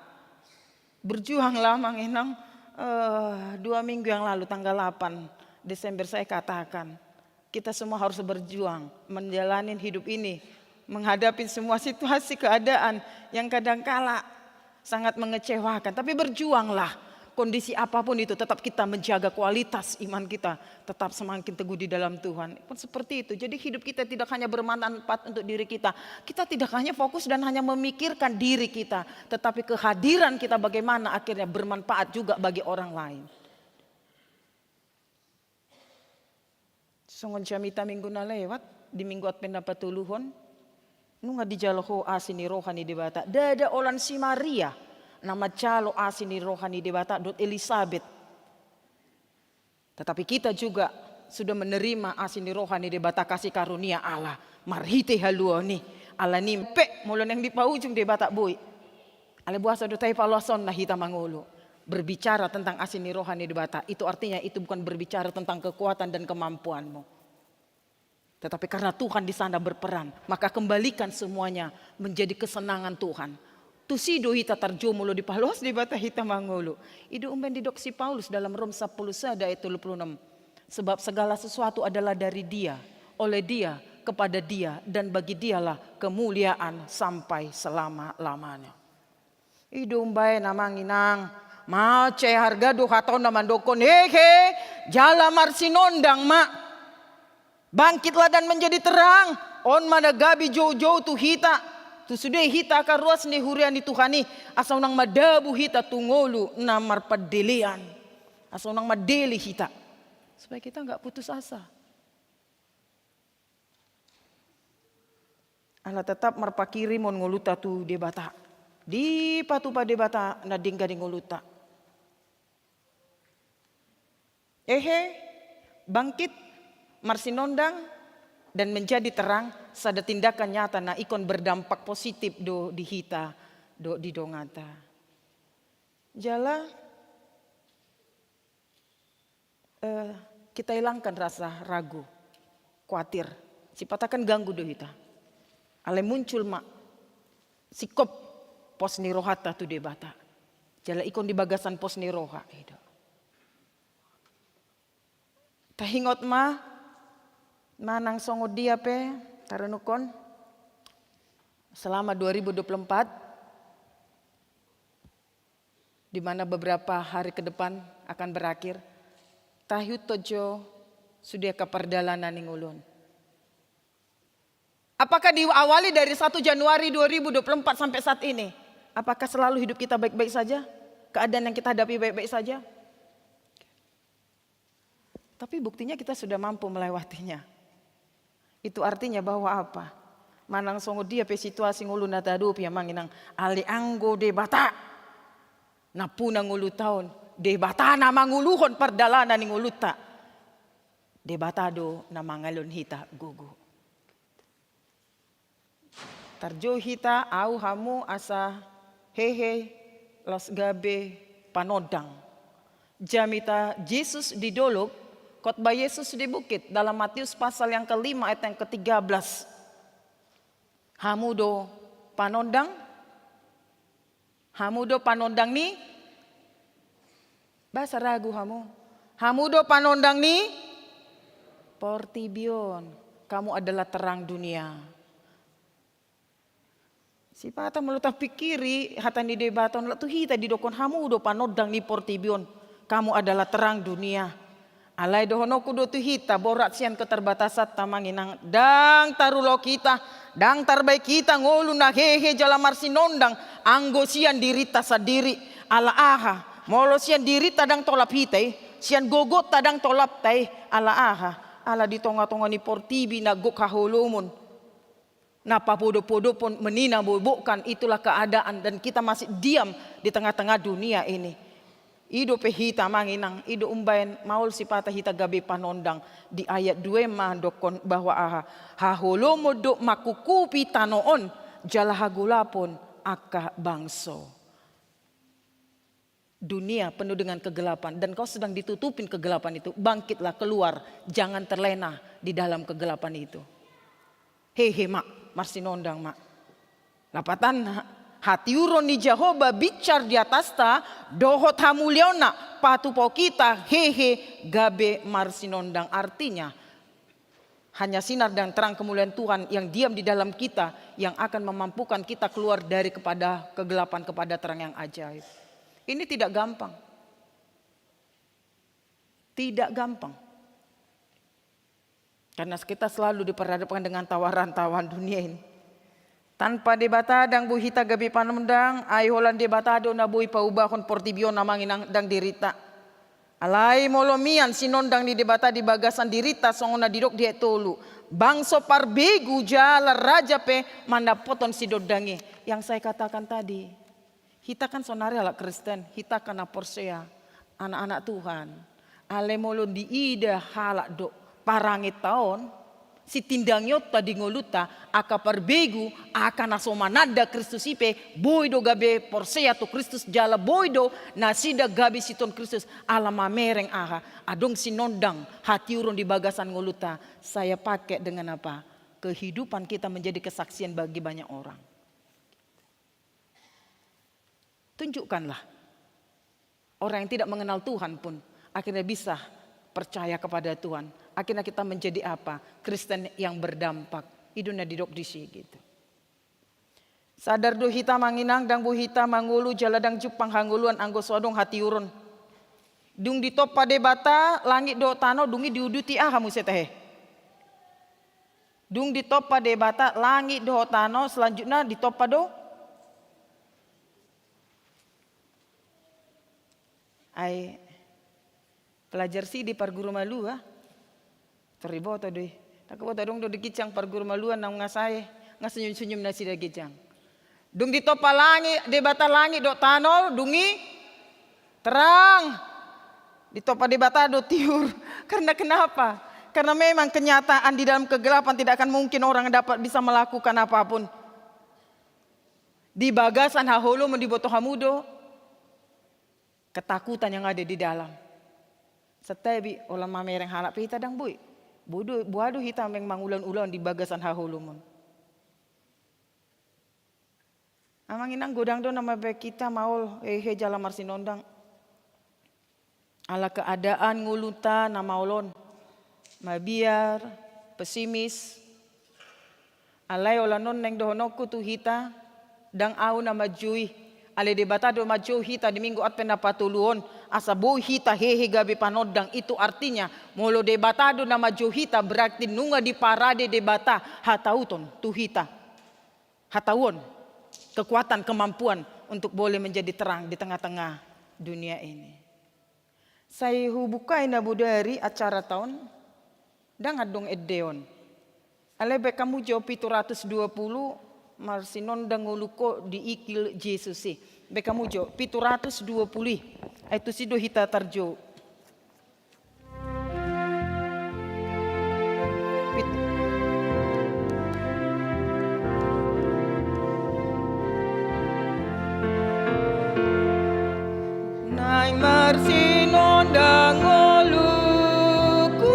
Berjuanglah, Amang Inang. Eh, dua minggu yang lalu, tanggal delapan Desember, saya katakan, kita semua harus berjuang menjalani hidup ini, menghadapi semua situasi keadaan yang kadangkala sangat mengecewakan. Tapi berjuanglah. Kondisi apapun itu, tetap kita menjaga kualitas iman kita, tetap semakin teguh di dalam Tuhan. Pun seperti itu. Jadi hidup kita tidak hanya bermanfaat untuk diri kita. Kita tidak hanya fokus dan hanya memikirkan diri kita. Tetapi kehadiran kita bagaimana akhirnya bermanfaat juga bagi orang lain. Songon jamita minggu na lewat, di minggu Advent na patoluhon, nunga dijalo ho asi ni roha ni Debata. Ndada holan si Maria na manjalo asi ni roha ni Debata dohot Elisabet. Tetapi kita juga sudah menerima asi ni roha ni Debata, kasih karunia Allah, marhite haluaon i. Alani pe molo naeng dipaujung Debata boi. Alai boasa do tahe paloasonna hita mangolu? Berbicara tentang asi ni roha ni Debata, itu artinya itu bukan berbicara tentang kekuatan dan kemampuanmu. Tetapi karena Tuhan di sana berperan, maka kembalikan semuanya menjadi kesenangan Tuhan. Tusi do hita tarjou molo dipaloas Debata hita mangolu. I do umbaen didok si Paulus dalam Rom sapuluh sada ayat tolu puluh enam. Sebab segala sesuatu adalah dari Dia, oleh Dia, kepada Dia, dan bagi Dialah kemuliaan sampai selama-lamanya. I do umbaen, Amang Inang, mansai harga do hata on na mandokkon hehe jala marsinondang ma. Bangkitlah dan menjadi terang. On ma na gabe joujou tu hita, tu sude hita angka ruas ni huria ni Tuhan i, asa unang madabu hita tu ngolu na marpandelean. Asa unang mandele hita. Supaya kita nggak putus asa. Ala tetap marpanghirimon ngolunta tu Debata. Dipatupa Debata na denggan di ngolunta. Ehe, bangkit, marsinondang, dan menjadi terang, sada tindakan nyata na ingkon berdampak positif do di hita, do di donganta. Jala, eh, kita hilangkan rasa ragu, khawatir. Sipata kan ganggu do hita. Alai muncul ma singkop pos ni rohanta tu Debata. Jala ingkon di bagasan pos ni roha, i do. Taingot ma, manang songon dia pe, tarenungkon, selama dua ribu dua puluh empat, di mana beberapa hari ke depan akan berakhir, taihut jo sude angka pardalanan ni ngolu on. Apakah diawali dari satu Januari dua ribu dua puluh empat sampai saat ini? Apakah selalu hidup kita baik-baik saja? Keadaan yang kita hadapi baik-baik saja? Tapi buktinya kita sudah mampu melewatinya. Itu artinya bahwa apa? Manang songon dia pe situasi ngolu na tahadopi, Amang Inang, alai anggo Debata nampuna ngolunta on, Debata na manguluhon pardalanan ni ngolunta, Debata do na mangalehon hita gogo. Tarjou hita, ahu, hamu, asa hehe laos gabe panondang. Jamita Jesus di dolok, Khotbah Yesus di bukit dalam Matius pasal yang kelima ayat yang ketiga belas. Hamu do panondang? Hamu do panondang ni? Boasa ragu hamu? Hamu do panondang ni portibi on. Kamu adalah terang dunia. Sipata molo tapikiri hata ni Debata on, tu hita didokkon hamu do panondang ni portibi on, kamu adalah terang dunia. Alai dohononku do tu hita, borat sian keterbatasanta, amang inang, ndang tarulok hita, ndang tarbaen hita ngolu na hehe jala marsinondang anggo sian dirinta sandiri. Ala aha? Molo sian dirinta ndang tolap hita i, sian gogonta ndang tolapta i, ala aha? Ala di tonga-tonga ni portibi na gok haholomon, na papodopodophon, menina bobokkan, itulah keadaan, dan kita masih diam di tengah-tengah dunia ini. I dope hita, amang inang, i do umbaen maol sipata hita gabe panondang. Di ayat dua i mandokkon bahwa aha? Haholomon do mangkukupi tano on, jala hagolapon angka bangso. Dunia penuh dengan kegelapan, dan kau sedang ditutupin kegelapan itu. Bangkitlah, keluar, jangan terlena di dalam kegelapan itu. Hehe ma, marsinondang ma. Lapatanna, hatiuron ni Jahowa binsar di atasta, dohot hamuliaonna patupahon hita hehe gabe marsinondang. Artinya, hanya sinar dan terang kemuliaan Tuhan yang diam di dalam kita yang akan memampukan kita keluar dari kepada kegelapan kepada terang yang ajaib. Ini tidak gampang. Tidak gampang. Karena kita selalu diperhadapkan dengan tawaran-tawaran dunia ini. Tanpa Debata ndang boi hita gabe panondang, ai holan Debata do na boi paubahon portibi on, amang inang, ndang dirinta. Alai molo mian sinondang ni Debata di bagasan dirinta, songon na didok di ayat tolu, bangso parbegu jala raja pe mandappothon sinondang i. Yang saya katakan tadi, hita kan saonari halak Kristen, hita kan na porsea, anak-anak Tuhan. Alai molo diida halak do parangenta on, sitindangionta di ngolunta, angka parbegu, angka na so mananda Kristus i pe, boi do gabe porsea tu Kristus jala boi do nasida gabe situan Kristus, ala mamereng aha? Adong sinondang hatiuron di bagasan ngolunta, saya pakai dengan apa? Kehidupan kita menjadi kesaksian bagi banyak orang. Tunjukkanlah. Orang yang tidak mengenal Tuhan pun akhirnya bisa percaya kepada Tuhan. Akhirnya kita menjadi apa? Kristen yang berdampak. I do na didok disi gitu. Sadar do hita, amang inang, ndang boi hita mangolu jala ndang jumpang hangoluan anggo so adong hatiuron. Dung ditompa Debata langit dohot tano, dung i diuduti aha muse tahe? Dung ditompa Debata langit dohot tano, selanjutnya ditompa do? Ai pelajar si di parguru malua. Tor diboto do i. Ndang huboto adong do di ginjang parguru malua naung nga sae, nga senyum-senyum nasida ginjang. Dung ditompa langit, Debata langit dohot tano, dung i terang. Ditompa Debata do tiur. Karena kenapa? Karena memang kenyataan di dalam kegelapan tidak akan mungkin orang dapat bisa melakukan apapun. Di bagasan haholomon diboto hamu do ketakutan yang ada di dalam. Santabi, holan mamereng halak pe hita ndang boi. Boha do, boha do hita meng mangulahon ulaon di bagasan haholomon. Amang inang, godang do na mambaen hita maol hehe jala marsinondang. Ala keadaan ngolunta na maol on. Mabiar, pesimis. Alai holan on naeng dohononku tu hita, ndang ahu na manjou i. Alai Debata do manjou hita di Minggu Advent na patolu on, asa boi hita hehe gabe panondang. Itu artinya, molo Debata do na manjou hita, berarti nunga diparade Debata hatahuton tu hita. Hatahuon, kekuatan, kemampuan untuk boleh menjadi terang di tengah-tengah dunia ini. Sai hubuka i na bodari acarata on, ndang adong endeon. Alai baen hamu jo pitu ratus dua puluh, marsinondang ngolungkon di ikil Jesus i. Baen hamu jo pitu ratus dua puluh i. Ai tusi do hita tarjou. Pit- Naeng marsinondang ngolungku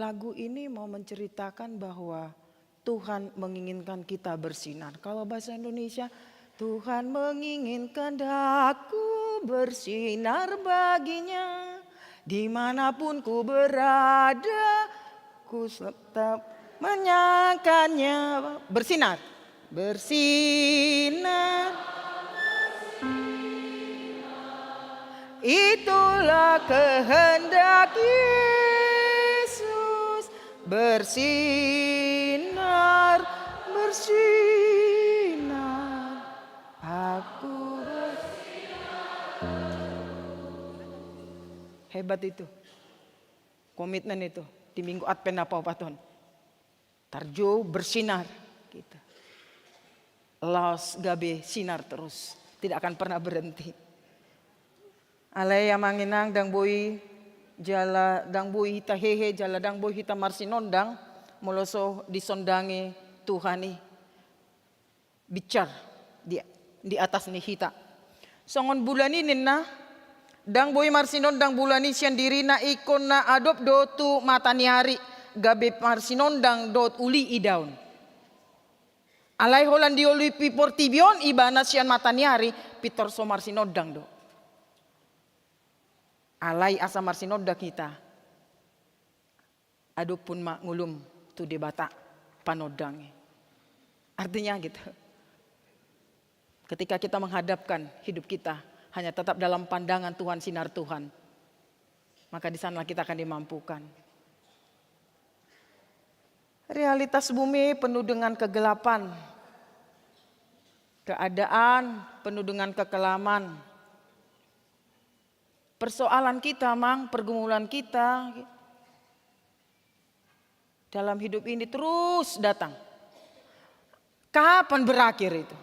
Lagu ini mau menceritakan bahwa Tuhan menginginkan kita bersinar. Kalau bahasa Indonesia, Tuhan menginginkan daku bersinar bagi-Nya. Dimanapun ku berada, ku tetap menyangkanya. Bersinar. Bersinar. Itulah kehendak Yesus. Bersinar, bersinar. Aku bersinar. Hebat itu. Komitmen itu di Minggu Advent na paopat on. Tarjou bersinar. Gitu. Laos gabe sinar terus. Tidak akan pernah berhenti. Alai amang inang, ndang boi jala, ndang boi hita hehe jala ndang boi hita marsinondang molo so disondangi Tuhan i. Bicar di, di atas ni hita. Songon bulan i ninna, ndang boi marsinondang bulan i sian dirina, ingkon na adop do tu mata ni ari, gabe marsinondang dohot uli idaon. Alai holan dioloi portibi on ibana sian mata ni ari, pintor so marsinondang do. Alai asa marsinondang hita, adophon ma ngolum tu Debata panondang i. Artinya gitu. Ketika kita menghadapkan hidup kita hanya tetap dalam pandangan Tuhan, sinar Tuhan, maka di sanalah kita akan dimampukan. Realitas bumi penuh dengan kegelapan, keadaan penuh dengan kekelaman. Persoalan kita, mang, pergumulan kita dalam hidup ini terus datang. Kapan berakhir itu?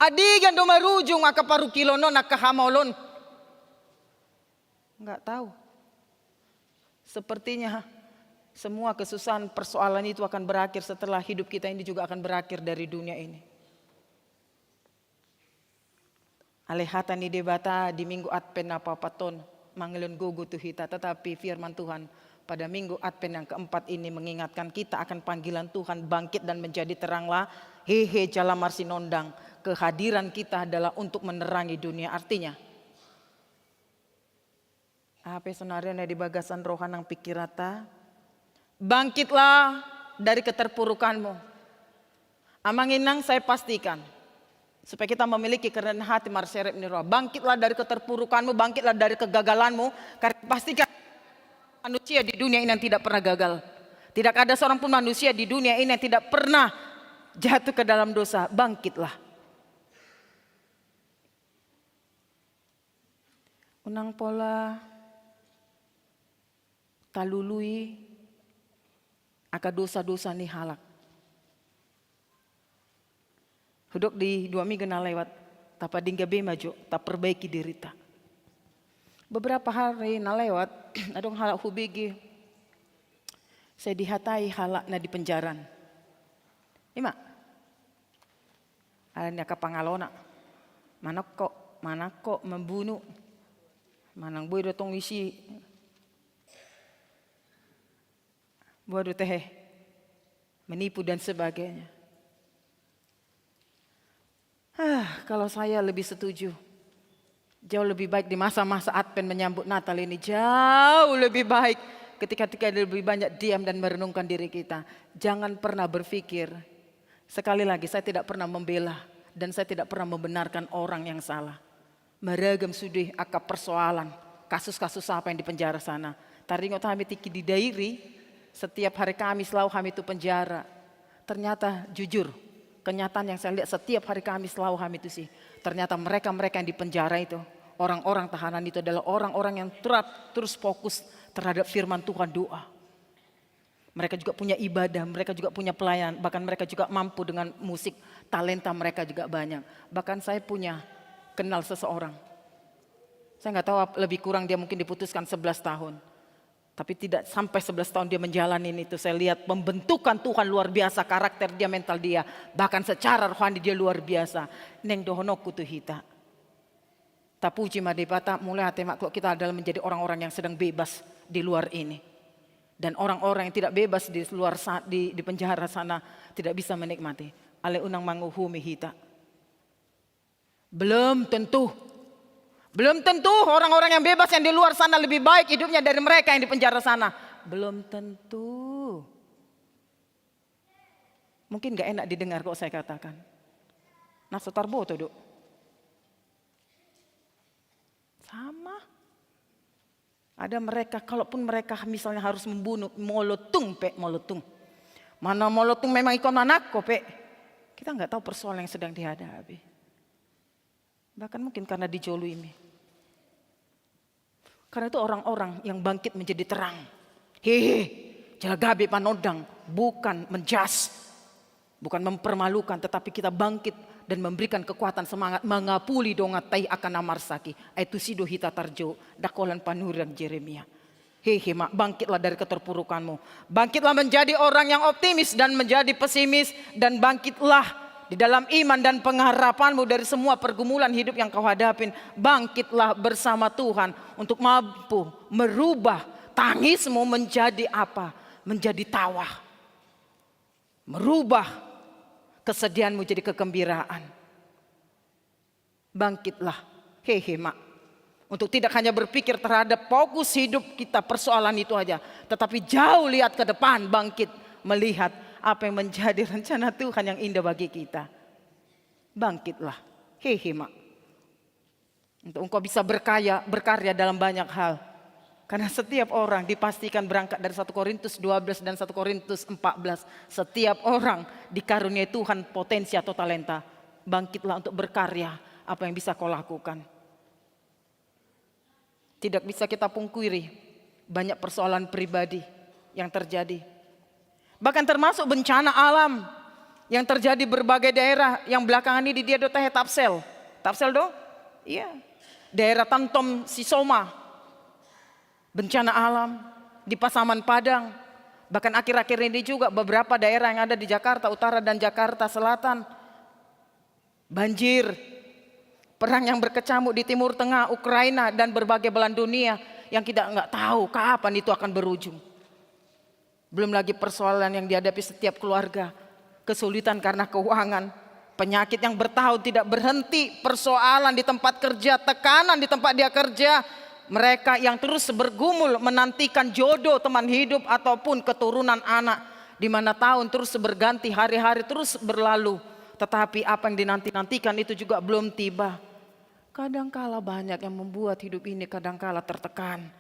Andigan do marujung angka parungkilon on, angka hamaolon? Nggak tahu. Sepertinya semua kesusahan, persoalan itu akan berakhir setelah hidup kita ini juga akan berakhir dari dunia ini. Alai hata ni Debata di Minggu Advent na paopat on mangalehon gogo tu hita, tetapi firman Tuhan pada Minggu Advent yang keempat ini mengingatkan kita akan panggilan Tuhan bangkit dan menjadi teranglah, hehe jala marsinondang. Kehadiran kita adalah untuk menerangi dunia. Artinya, aha pe sonari na di bagasan roha nang pingkiranta, bangkitlah dari keterpurukanmu. Amang inang, saya pastikan, supaya kita memiliki kerendahan hati, marserep ni roha. Bangkitlah dari keterpurukanmu, bangkitlah dari kegagalanmu, karena pastikan manusia di dunia ini yang tidak pernah gagal. Tidak ada seorang pun manusia di dunia ini yang tidak pernah jatuh ke dalam dosa. Bangkitlah. Unang pola talului angka dosa-dosa ni halak. Hudok di dua minggu na lewat, tapadenggan be ma jo, taperbaiki dirinta. Beberapa hari na lewat, adong halak hubege, sai dihatai halak na di penjaran. Ima, alani angka pangalona, manangkok, manangkok, membunuh, manang boi do tong isi, boi do tehe, menipu dan sebagainya. Ah, kalau saya lebih setuju, jauh lebih baik di masa-masa Advent menyambut Natal ini, jauh lebih baik ketika kita lebih banyak diam dan merenungkan diri kita. Jangan pernah berpikir, sekali lagi, saya tidak pernah membela dan saya tidak pernah membenarkan orang yang salah. Maragam sude angka persoalan, kasus-kasus apa yang di penjara sana. Taringot hami tingki di Dairi, setiap hari Kamis laho hami tu penjara. Ternyata jujur, kenyataan yang saya lihat setiap hari Kamis laho hami tusi, ternyata mereka-mereka yang di penjara itu, orang-orang tahanan itu adalah orang-orang yang terat-, terus fokus terhadap firman Tuhan, doa. Mereka juga punya ibadah, mereka juga punya pelayanan, bahkan mereka juga mampu dengan musik, talenta mereka juga banyak. Bahkan saya punya kenal seseorang. Saya nggak tahu ap-, lebih kurang dia mungkin diputuskan sebelas tahun. Tapi tidak sampai sebelas tahun dia menjalani itu. Saya lihat pembentukan Tuhan luar biasa, karakter dia, mental dia. Bahkan secara rohani dia luar biasa. Naeng dohononku tu hita. Tapuji ma Debata, mauliate ma, kalau kita adalah menjadi orang-orang yang sedang bebas di luar ini. Dan orang-orang yang tidak bebas di luar sa-, di, di penjara sana tidak bisa menikmati. Alai unang manguhumi hita. Belum tentu. Belum tentu orang-orang yang bebas yang di luar sana lebih baik hidupnya dari mereka yang di penjara sana. Belum tentu. Mungkin nggak enak didengar kok saya katakan. Nah, so tarboto do. Sama. Ada mereka, kalaupun mereka misalnya harus membunuh, molo tung pe, molo tung. Mana molo tung memang ingkon manangko pe. Kita nggak tahu persoalan yang sedang dihadapi. Bahkan mungkin karena dijolimi. Karena itu orang-orang yang bangkit menjadi terang. Hehe, jala gabe panondang, bukan menjas, bukan mempermalukan, tetapi kita bangkit dan memberikan kekuatan, semangat, mangapuli dongan tahi angka na marsaki. Ai tusi do hita tarjou, ndang holan panurirang Jeremia. Hehe ma, bangkitlah dari keterpurukanmu. Bangkitlah menjadi orang yang optimis dan menjadi pesimis, dan bangkitlah di dalam iman dan pengharapanmu dari semua pergumulan hidup yang kau hadapin. Bangkitlah bersama Tuhan untuk mampu merubah tangismu menjadi apa? Menjadi tawa. Merubah kesedihanmu jadi kegembiraan. Bangkitlah, hehe ma. Untuk tidak hanya berpikir terhadap fokus hidup kita, persoalan itu aja, tetapi jauh lihat ke depan, bangkit, melihat apa yang menjadi rencana Tuhan yang indah bagi kita. Bangkitlah, hehe ma. Untuk engkau bisa berkaya, berkarya dalam banyak hal. Karena setiap orang dipastikan berangkat dari satu Korintus dua belas dan satu Korintus empat belas. Setiap orang dikaruniai Tuhan potensi atau talenta. Bangkitlah untuk berkarya apa yang bisa kau lakukan. Tidak bisa kita pungkiri, banyak persoalan pribadi yang terjadi. Bahkan termasuk bencana alam yang terjadi berbagai daerah yang belakangan ini dia do tahe Tapsel. Tapsel do? Iya. Daerah Tantom Sisoma. Bencana alam di Pasaman Padang. Bahkan akhir-akhir ini juga beberapa daerah yang ada di Jakarta Utara dan Jakarta Selatan. Banjir. Perang yang berkecamuk di Timur Tengah, Ukraina, dan berbagai belahan dunia yang kita nggak tahu kapan itu akan berujung. Belum lagi persoalan yang dihadapi setiap keluarga, kesulitan karena keuangan, penyakit yang bertahun tidak berhenti, persoalan di tempat kerja, tekanan di tempat dia kerja, mereka yang terus bergumul menantikan jodoh teman hidup ataupun keturunan anak, di mana tahun terus berganti, hari-hari terus berlalu, tetapi apa yang dinanti-nantikan itu juga belum tiba. Kadangkala banyak yang membuat hidup ini kadangkala tertekan.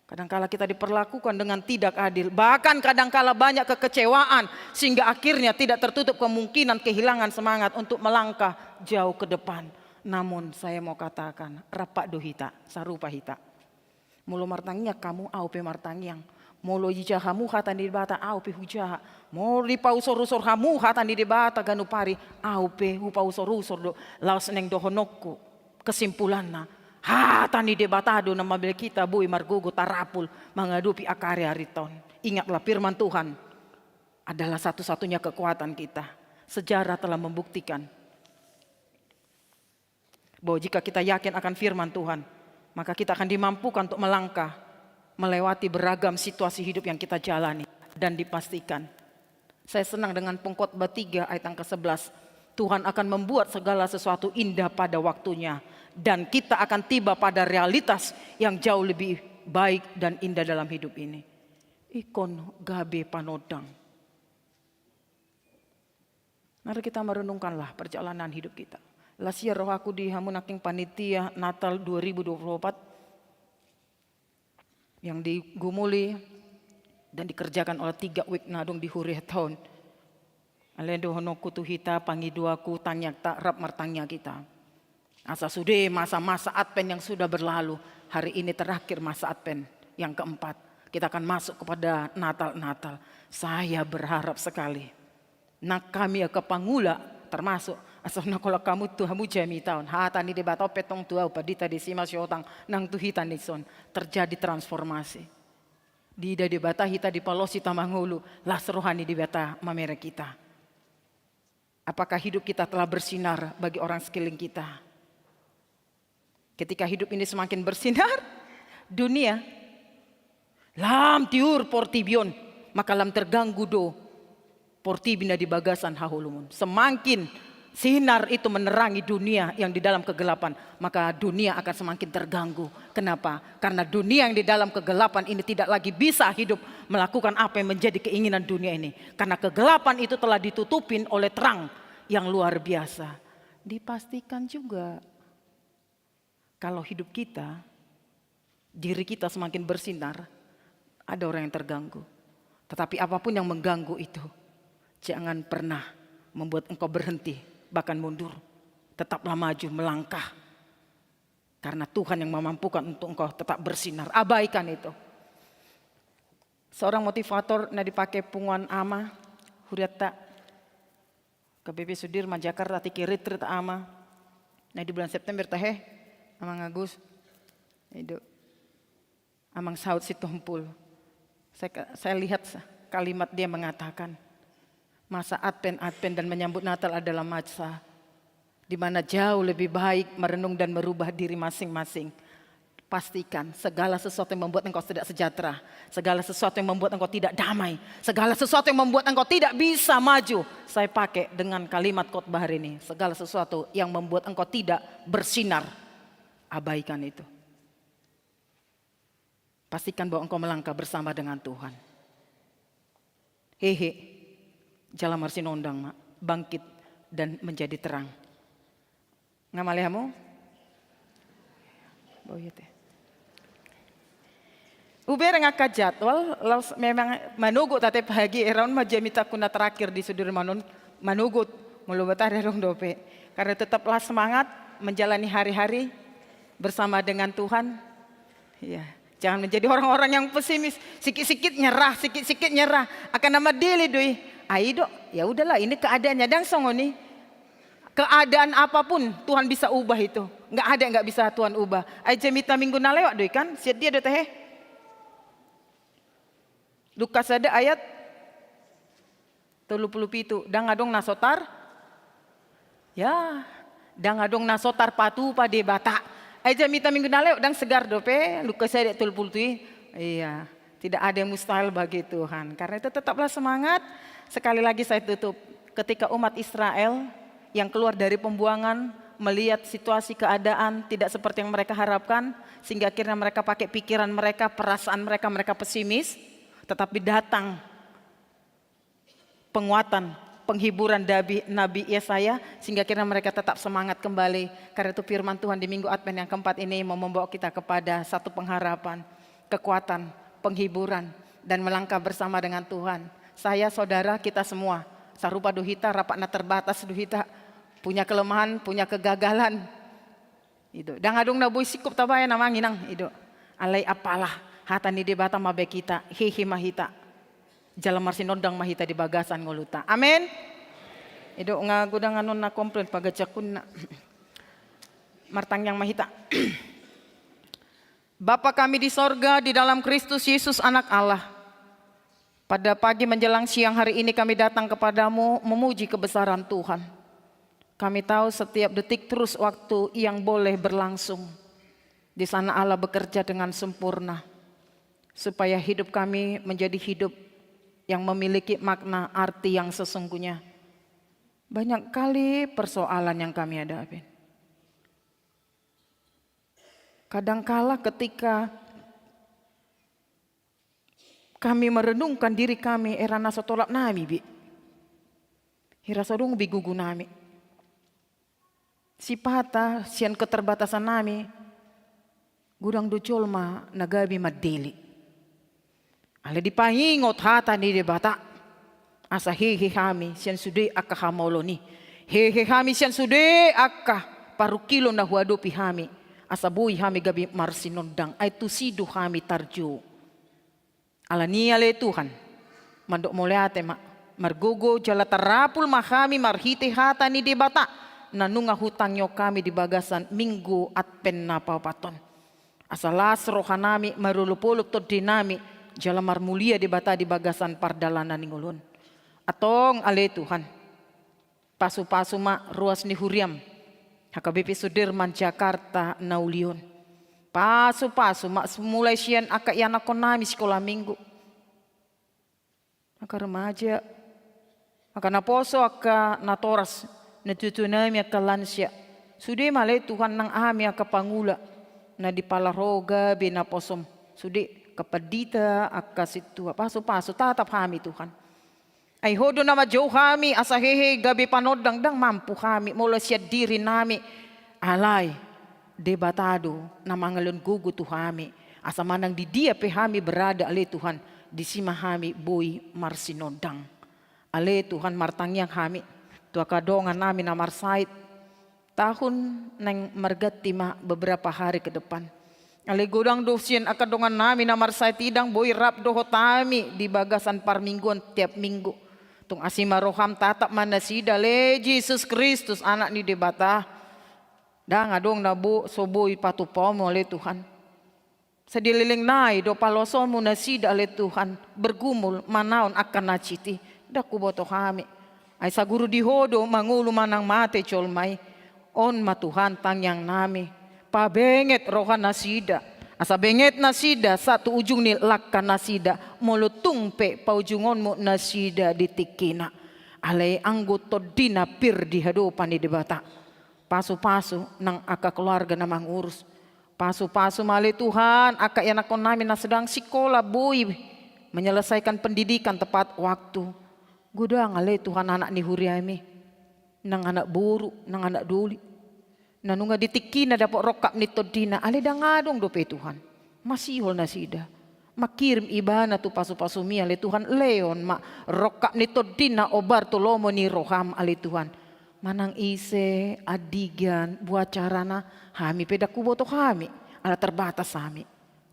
Kadangkala kita diperlakukan dengan tidak adil, bahkan kadangkala banyak kekecewaan, sehingga akhirnya tidak tertutup kemungkinan kehilangan semangat untuk melangkah jauh ke depan. Namun saya mau katakan, rap do hita, sarupa hita. Molo martangiang hamu, au pe martangiang. Molo hujaha hamu hata ni Debata, au pe hujaha. Molo dipausor-usor hamu hata ni Debata ganup ari, au pe hupausor-usor do. Laos naeng dohononku. Kesimpulanna, hata ni Debata do na mambahen hita boi margogo tarapul mangadopi angka ari-ari on. Ingatlah, firman Tuhan adalah satu-satunya kekuatan kita. Sejarah telah membuktikan bahwa jika kita yakin akan firman Tuhan, maka kita akan dimampukan untuk melangkah melewati beragam situasi hidup yang kita jalani, dan dipastikan. Saya senang dengan Pengkhotbah tiga ayat angka sebelas. Tuhan akan membuat segala sesuatu indah pada waktunya, dan kita akan tiba pada realitas yang jauh lebih baik dan indah dalam hidup ini. Ingkon gabe panondang. Mari kita merenungkanlah perjalanan hidup kita. Las ia rohaku di hamu nangkin panitia Natal dua ribu dua puluh empat yang digumuli dan dikerjakan oleh tiga wijk na adong di huria on. Alai dohononku tu hita, pangidoanku, tangiangta, rap martangiang hita. Asa sude masa-masa Advent yang sudah berlalu, hari ini terakhir masa Advent yang keempat. Kita akan masuk kepada Natal-Natal. Saya berharap sekali. Nang hami angka pangula, termasuk, asa nang holan hamu tu hamu jamita on. Hata ni Debata on pe tong tu au, pandita disi ma siotang, nang tu hita dison terjadi transformasi. Diida Debata hita, dipaloas hita mangolu, las roha ni Debata mamereng hita. Apakah hidup kita telah bersinar bagi orang sekeliling kita? Ketika hidup ini semakin bersinar, dunia, lam tiur portibi on, maka lam terganggu do portibi na di bagasan haholumun. Semakin sinar itu menerangi dunia yang di dalam kegelapan, maka dunia akan semakin terganggu. Kenapa? Karena dunia yang di dalam kegelapan ini tidak lagi bisa hidup melakukan apa yang menjadi keinginan dunia ini. Karena kegelapan itu telah ditutupin oleh terang yang luar biasa. Dipastikan juga kalau hidup kita, diri kita semakin bersinar, ada orang yang terganggu. Tetapi apapun yang mengganggu itu, jangan pernah membuat engkau berhenti, bahkan mundur. Tetaplah maju, melangkah. Karena Tuhan yang memampukan untuk engkau tetap bersinar. Abaikan itu. Seorang motivator na dipakai punguan ama, huriatta, K B P Sudirman Jakarta, tingki retreat ama. Na di bulan September tahe, Amang Agus. Ido. Amang Saud Sitompul. Saya, saya lihat sa-, kalimat dia mengatakan, masa Advent, Advent dan menyambut Natal adalah masa di mana jauh lebih baik merenung dan merubah diri masing-masing. Pastikan segala sesuatu yang membuat engkau tidak sejahtera, segala sesuatu yang membuat engkau tidak damai, segala sesuatu yang membuat engkau tidak bisa maju, saya pakai dengan kalimat khotbah hari ini. Segala sesuatu yang membuat engkau tidak bersinar, abaikan itu. Pastikan bahwa engkau melangkah bersama dengan Tuhan. Hehe, jala marsinondang ma, bangkit dan menjadi terang. Nga male hamu? Boyet ya. Ubereng angka jadwal, laos memang manogot ate pagi, era on ma jamita ku na terakhir di Sudirman on, manogot, molo betah adong dope. Karena tetaplah semangat menjalani hari-hari bersama dengan Tuhan. Iya. Jangan menjadi orang-orang yang pesimis. Sikit-sikit nyerah, sikit-sikit nyerah. Akan nama dili doi. Ai do, ya udahlah, ini keadaannya, dang songon i. Keadaan apapun Tuhan bisa ubah itu. Nggak ada yang nggak bisa Tuhan ubah. Ai jamita minggu na lewat doi kan, siat dia do tahe. Lukas sada ayat tolu pulu pitu, dang adong na so tar-, ya, dang adong na so tarpatupa Debata. Ai jamita minggu na lewat, dang segar dope, Lukas sada tolu pulu pitu i. Iya, tidak ada yang mustahil bagi Tuhan. Karena itu tetaplah semangat. Sekali lagi saya tutup. Ketika umat Israel yang keluar dari pembuangan melihat situasi keadaan tidak seperti yang mereka harapkan, sehingga akhirnya mereka pakai pikiran mereka, perasaan mereka, mereka pesimis, tetapi datang penguatan, penghiburan dari Nabi Yesaya, sehingga akhirnya mereka tetap semangat kembali. Karena itu firman Tuhan di Minggu Advent yang keempat ini mau membawa kita kepada satu pengharapan, kekuatan, penghiburan, dan melangkah bersama dengan Tuhan. Saya, saudara, kita semua, sarupa do hita, rap na terbatas do hita, punya kelemahan, punya kegagalan. Ido. Dang adong na boi singkop tabaen, Amang Inang, ido. Alai apalah, hata ni Debata mambaen hita, hehe ma hita. Jala marsinondang ma hita di bagasan ngolunta. Amen. Ido, nga godang annon na komplain pagajakkonna. Martangiang ma hita. Bapa kami di sorga, di dalam Kristus Yesus, Anak Allah. Pada pagi menjelang siang hari ini kami datang kepadamu memuji kebesaran Tuhan. Kami tahu setiap detik terus waktu yang boleh berlangsung. Di sana Allah bekerja dengan sempurna, supaya hidup kami menjadi hidup yang memiliki makna arti yang sesungguhnya. Banyak kali persoalan yang kami hadapi. Kadangkala ketika kami merenungkan diri kami, hera na so tolap nami be. Hera so dung be gogo nami. Sipata sian keterbatasan nami, godang do jolma na gabe mandele. Alai dipaingot hata ni Debata, asa hehe hami sian sude angka hamaolon i. Hehe hami sian sude angka parungkilon na huadopi hami. Asa boi hami gabe marsinondang, ai tusi do hami tarjou. Alani i ale Tuhan, mandok mauliate ma, margogo jala tarapul ma hami marhite hata ni Debata, na nunga hutangihon hami di bagasan Minggu Advent na paopat on. Asa las roha nami, marolopolop tondi nami, jala marmulia Debata di bagasan pardalanan ni ngolu on. Antong ale Tuhan, pasupasu ma ruas ni huriam. H K B P Sudirman Jakarta na uli on. Pasu-pasu ma mulai sian angka ianakhon nami sikola minggu, angka remaja, angka naposo, angka natoras, natua-tua nami, angka lansia. Sude ma ale Tuhan nang hami angka pangula na dipalar Ho gabe naposom. Sude angka pandita, angka sintua, pasu-pasu, tatap hami Tuhan. Ai Ho do na manjou hami, asa hehe gabe panondang, ndang mampu hami molo sian diri nami. Alai Debata do na mangalehon gogo tu hami, asa manang di dia pe hami berada ale Tuhan, disi ma hami boi marsinondang. Ale Tuhan, martangiang hami tu angka dongan nami na marsahit. Tahun naeng marganti ma beberapa hari ke depan. Ale godang do sian angka dongan nami na marsahit i ndang boi rap dohot hami di bagasan parmingguan tiap minggu. Tung asi ma roham, tatap ma nasida ale Jesus Kristus, Anak ni Debata. Ndang adong na bo, so boi patupaonmu ale Tuhan. Sai dileleng nai do palosomu nasida ale Tuhan, bergumul manaon angka na cit i. Ndang huboto hami. Ai saguru di Ho do mangolu manang mate jolma i. On ma Tuhan tangiang nami. Pabenget roha nasida. Asa benget nasida sahat tu ujung ni langka nasida. Molo tung pe paujungonmu nasida di tingkina. Alai anggo tondina pir di hadopan ni Debata. Pasu-pasu nang angka keluarga na mangurus. Pasu-pasu ma ale Tuhan angka ianakhon nami na sedang sikola boi menyelesaikan pendidikan tepat waktu. Godang ale Tuhan anak ni huriami, nang anak boru, nang anak doli, na nunga di tingkina dapot rongkap ni tondina, ale ndang adong dope Tuhan. Masihol nasida. Mangkirim ibana tu pasu-pasumi ale Tuhan, lehon ma rongkap ni tondina, ombar tu lomo ni roham ale Tuhan. Manang ise, andigan, boha carana, hami pe ndang huboto hami, ala terbatas hami.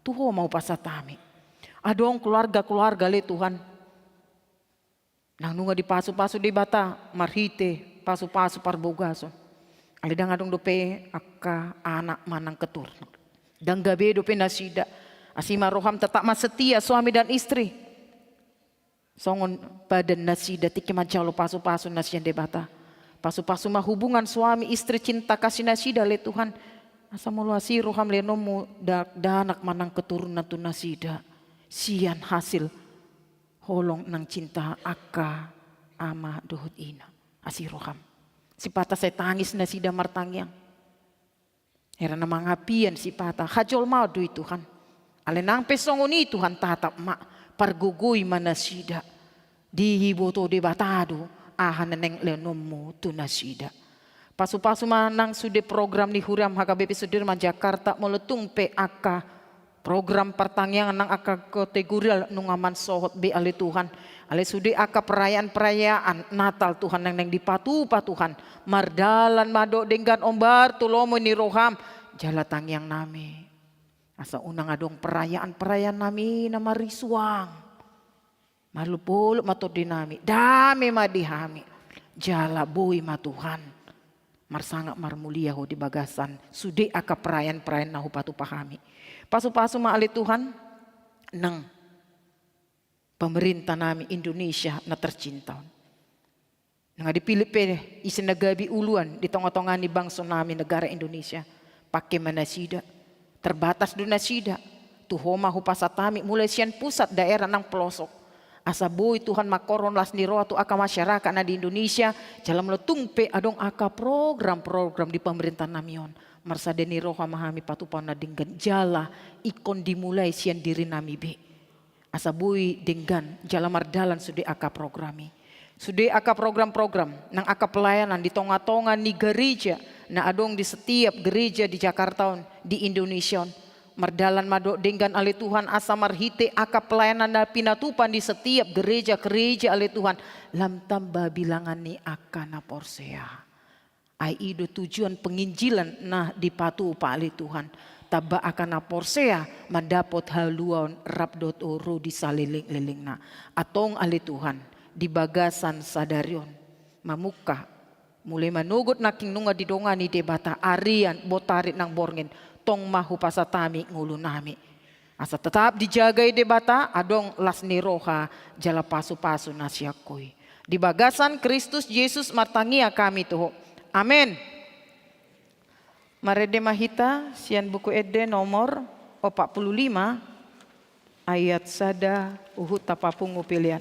Tu Ho ma hupasahat hami. Adong keluarga-keluarga ale Tuhan nang nunga dipasu-pasu Debata marhite pasu-pasu parbagason. Ale ndang adong dope angka anak manang keturunan. Ndang gabe dope nasida. Asi ma roham, tetap ma setia suami dan istri. Songon badan nasida tingki manjalo pasu-pasu na sian Debata. Pasu-pasu ma hubungan suami istri, cinta kasih nasida ale Tuhan. Asa molo asi roham, lehononmu dakdanak manang keturunan tu nasida sian hasil holong nang cinta angka ama dohot ina. Asi roham. Sipata sai tangis nasida martangiang. Hera na mangapian sipata, hajolmaon do i Tuhan. Ale nang pe songon i Tuhan, tatap ma, pargogoi ma nasida. Diboto Debata do aha na naeng lehononmu tu nasida. Pasu-pasu ma nang sude program ni huriam H K B P Sudirman Jakarta, molo tung pe angka program partangiangan nang angka kategorial nunga mansohot be ale Tuhan. Ale sude angka perayaan-perayaan Natal Tuhan nang naeng dipatupa Tuhan. Mardalan ma dohot denggan, ombar tu lomo ni roham. Jala tangiang nami, asa unang adong perayaan-perayaan nami na marisuang. Malupoluk ma tondi nami, dame ma di hami. Jala boi ma Tuhan marsangap marmulia Ho di bagasan sude angka perayaan-perayaan na hupatupa hami. Pasu-pasu ma ale Tuhan nang pemerintah nami Indonesia na tercinta on. Nunga dipillit pe ise na gabe uluan di tonga-tonga ni bangso nami negara Indonesia. Pangke ma nasida. Terbatas do nasida. Tu Ho ma hupasahat hami mulai sian pusat, daerah nang pelosok. Asa boi Tuhan mangkorhon las ni roha tu angka masyarakat na di Indonesia, jala molo tung pe adong angka program-program di pemerintahan nami on, marsada ni roha ma hami patupaon na denggan jala ingkon dimulai sian diri nami be. Asa boi denggan jala mardalan sude angka program i. Sude angka program-program nang angka pelayanan di tonga-tonga ni gareja na adong di setiap gereja di Jakarta on, di Indonesia on. Mardalan ma dohot denggan ale Tuhan, asa marhite angka pelayanan na pinatupa di setiap gereja-gereja ale Tuhan, lam tamba bilangan ni angka na porsea. Ai i do tujuan penginjilan na dipatupa ale Tuhan. Tamba angka na porsea mandapot haluaon rap dohot ro di salelenglelengna. Antong ale Tuhan, di bagasan sadari on mamungka, mulai manogot nangkin nunga didongani Debata, arian, botarit nang borngin, tong ma hupasahat hami ngolu nami. Asa tetap dijaga i Debata, adong las ni roha jala pasu-pasu na sian Ho i. Di bagasan Kristus Jesus martangiang hami tu Ho. Amen. Marende ma hita sian Buku Ende nomor opat puluh lima, ayat sada huhut tapapungu pelean.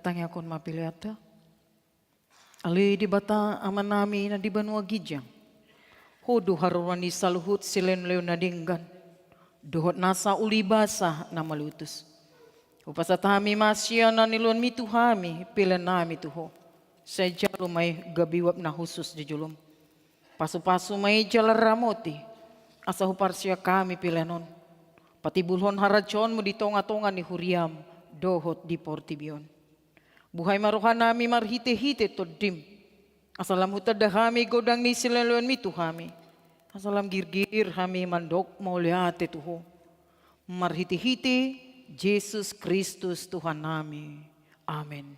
Tangiangkon ma peleanta. Ale Debata Amanami na di banua ginjang, Ho do haroroan ni saluhut silehonlehon na denggan dohot nasa uli basa na malutus. Hupasahat hami ma sian na nilehonMi tu hami peleannami tu Ho. Sai jalo ma i gabe uap na hushus di joloM. Pasupasu ma i jala ramoti, asa huparsiak hami pelean on patimbulhon harajaonMu di tongatonga ni huriaM dohot di portibi on. Buhai ma rohanami marhitehite TondiM, asa lam hutanda hami godang ni silehonlehonMi tu hami, asa lam girgir hami mandok mauliate tu Ho. Marhitehite Jesus Kristus Tuhannami. Amen.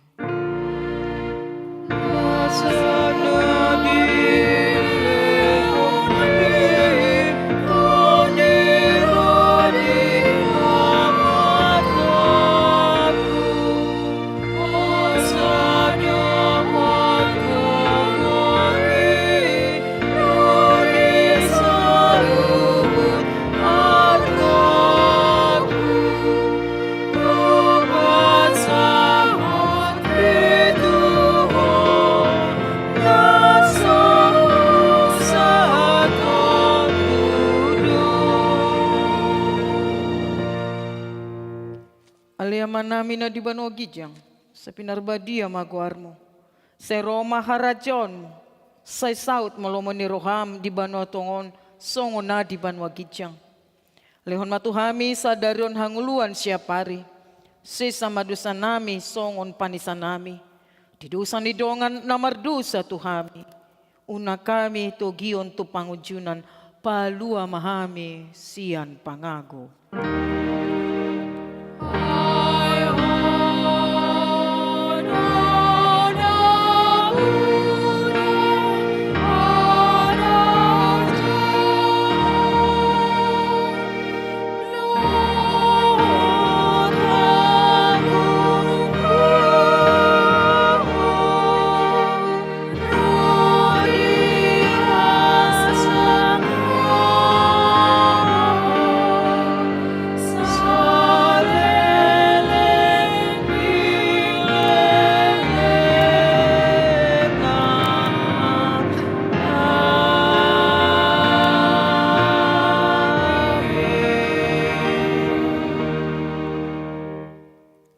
Ale Amanami na di banua ginjang, sai pinarbadia ma goarMu. Sai ro ma harajaonMu. Sai saut ma lomo ni rohaM di banua tonga on songon na di banua ginjang. Lehon ma tu hami sadari on hangoluan siapari. Sesa ma dosanami songon panesanami di dosa ni dongan na mardosa tu hami. Unang hami togion tu pangunjunan, palua ma hami sian pangago.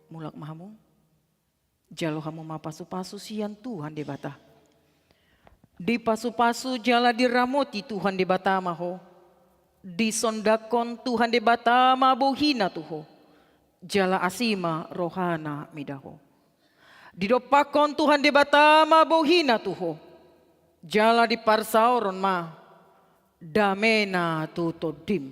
Mulak ma hamu. Jalo hamu ma pasupasu sian Tuhan Debata. Dipasupasu jala diramoti Tuhan Debata ma ho. Disondangkon Tuhan Debata ma bohiNa tu ho, jala asi ma rohaNa mida ho. Didompakkon Tuhan Debata ma bohiNa tu ho, jala diparsaoron ma dameNa tu tondim.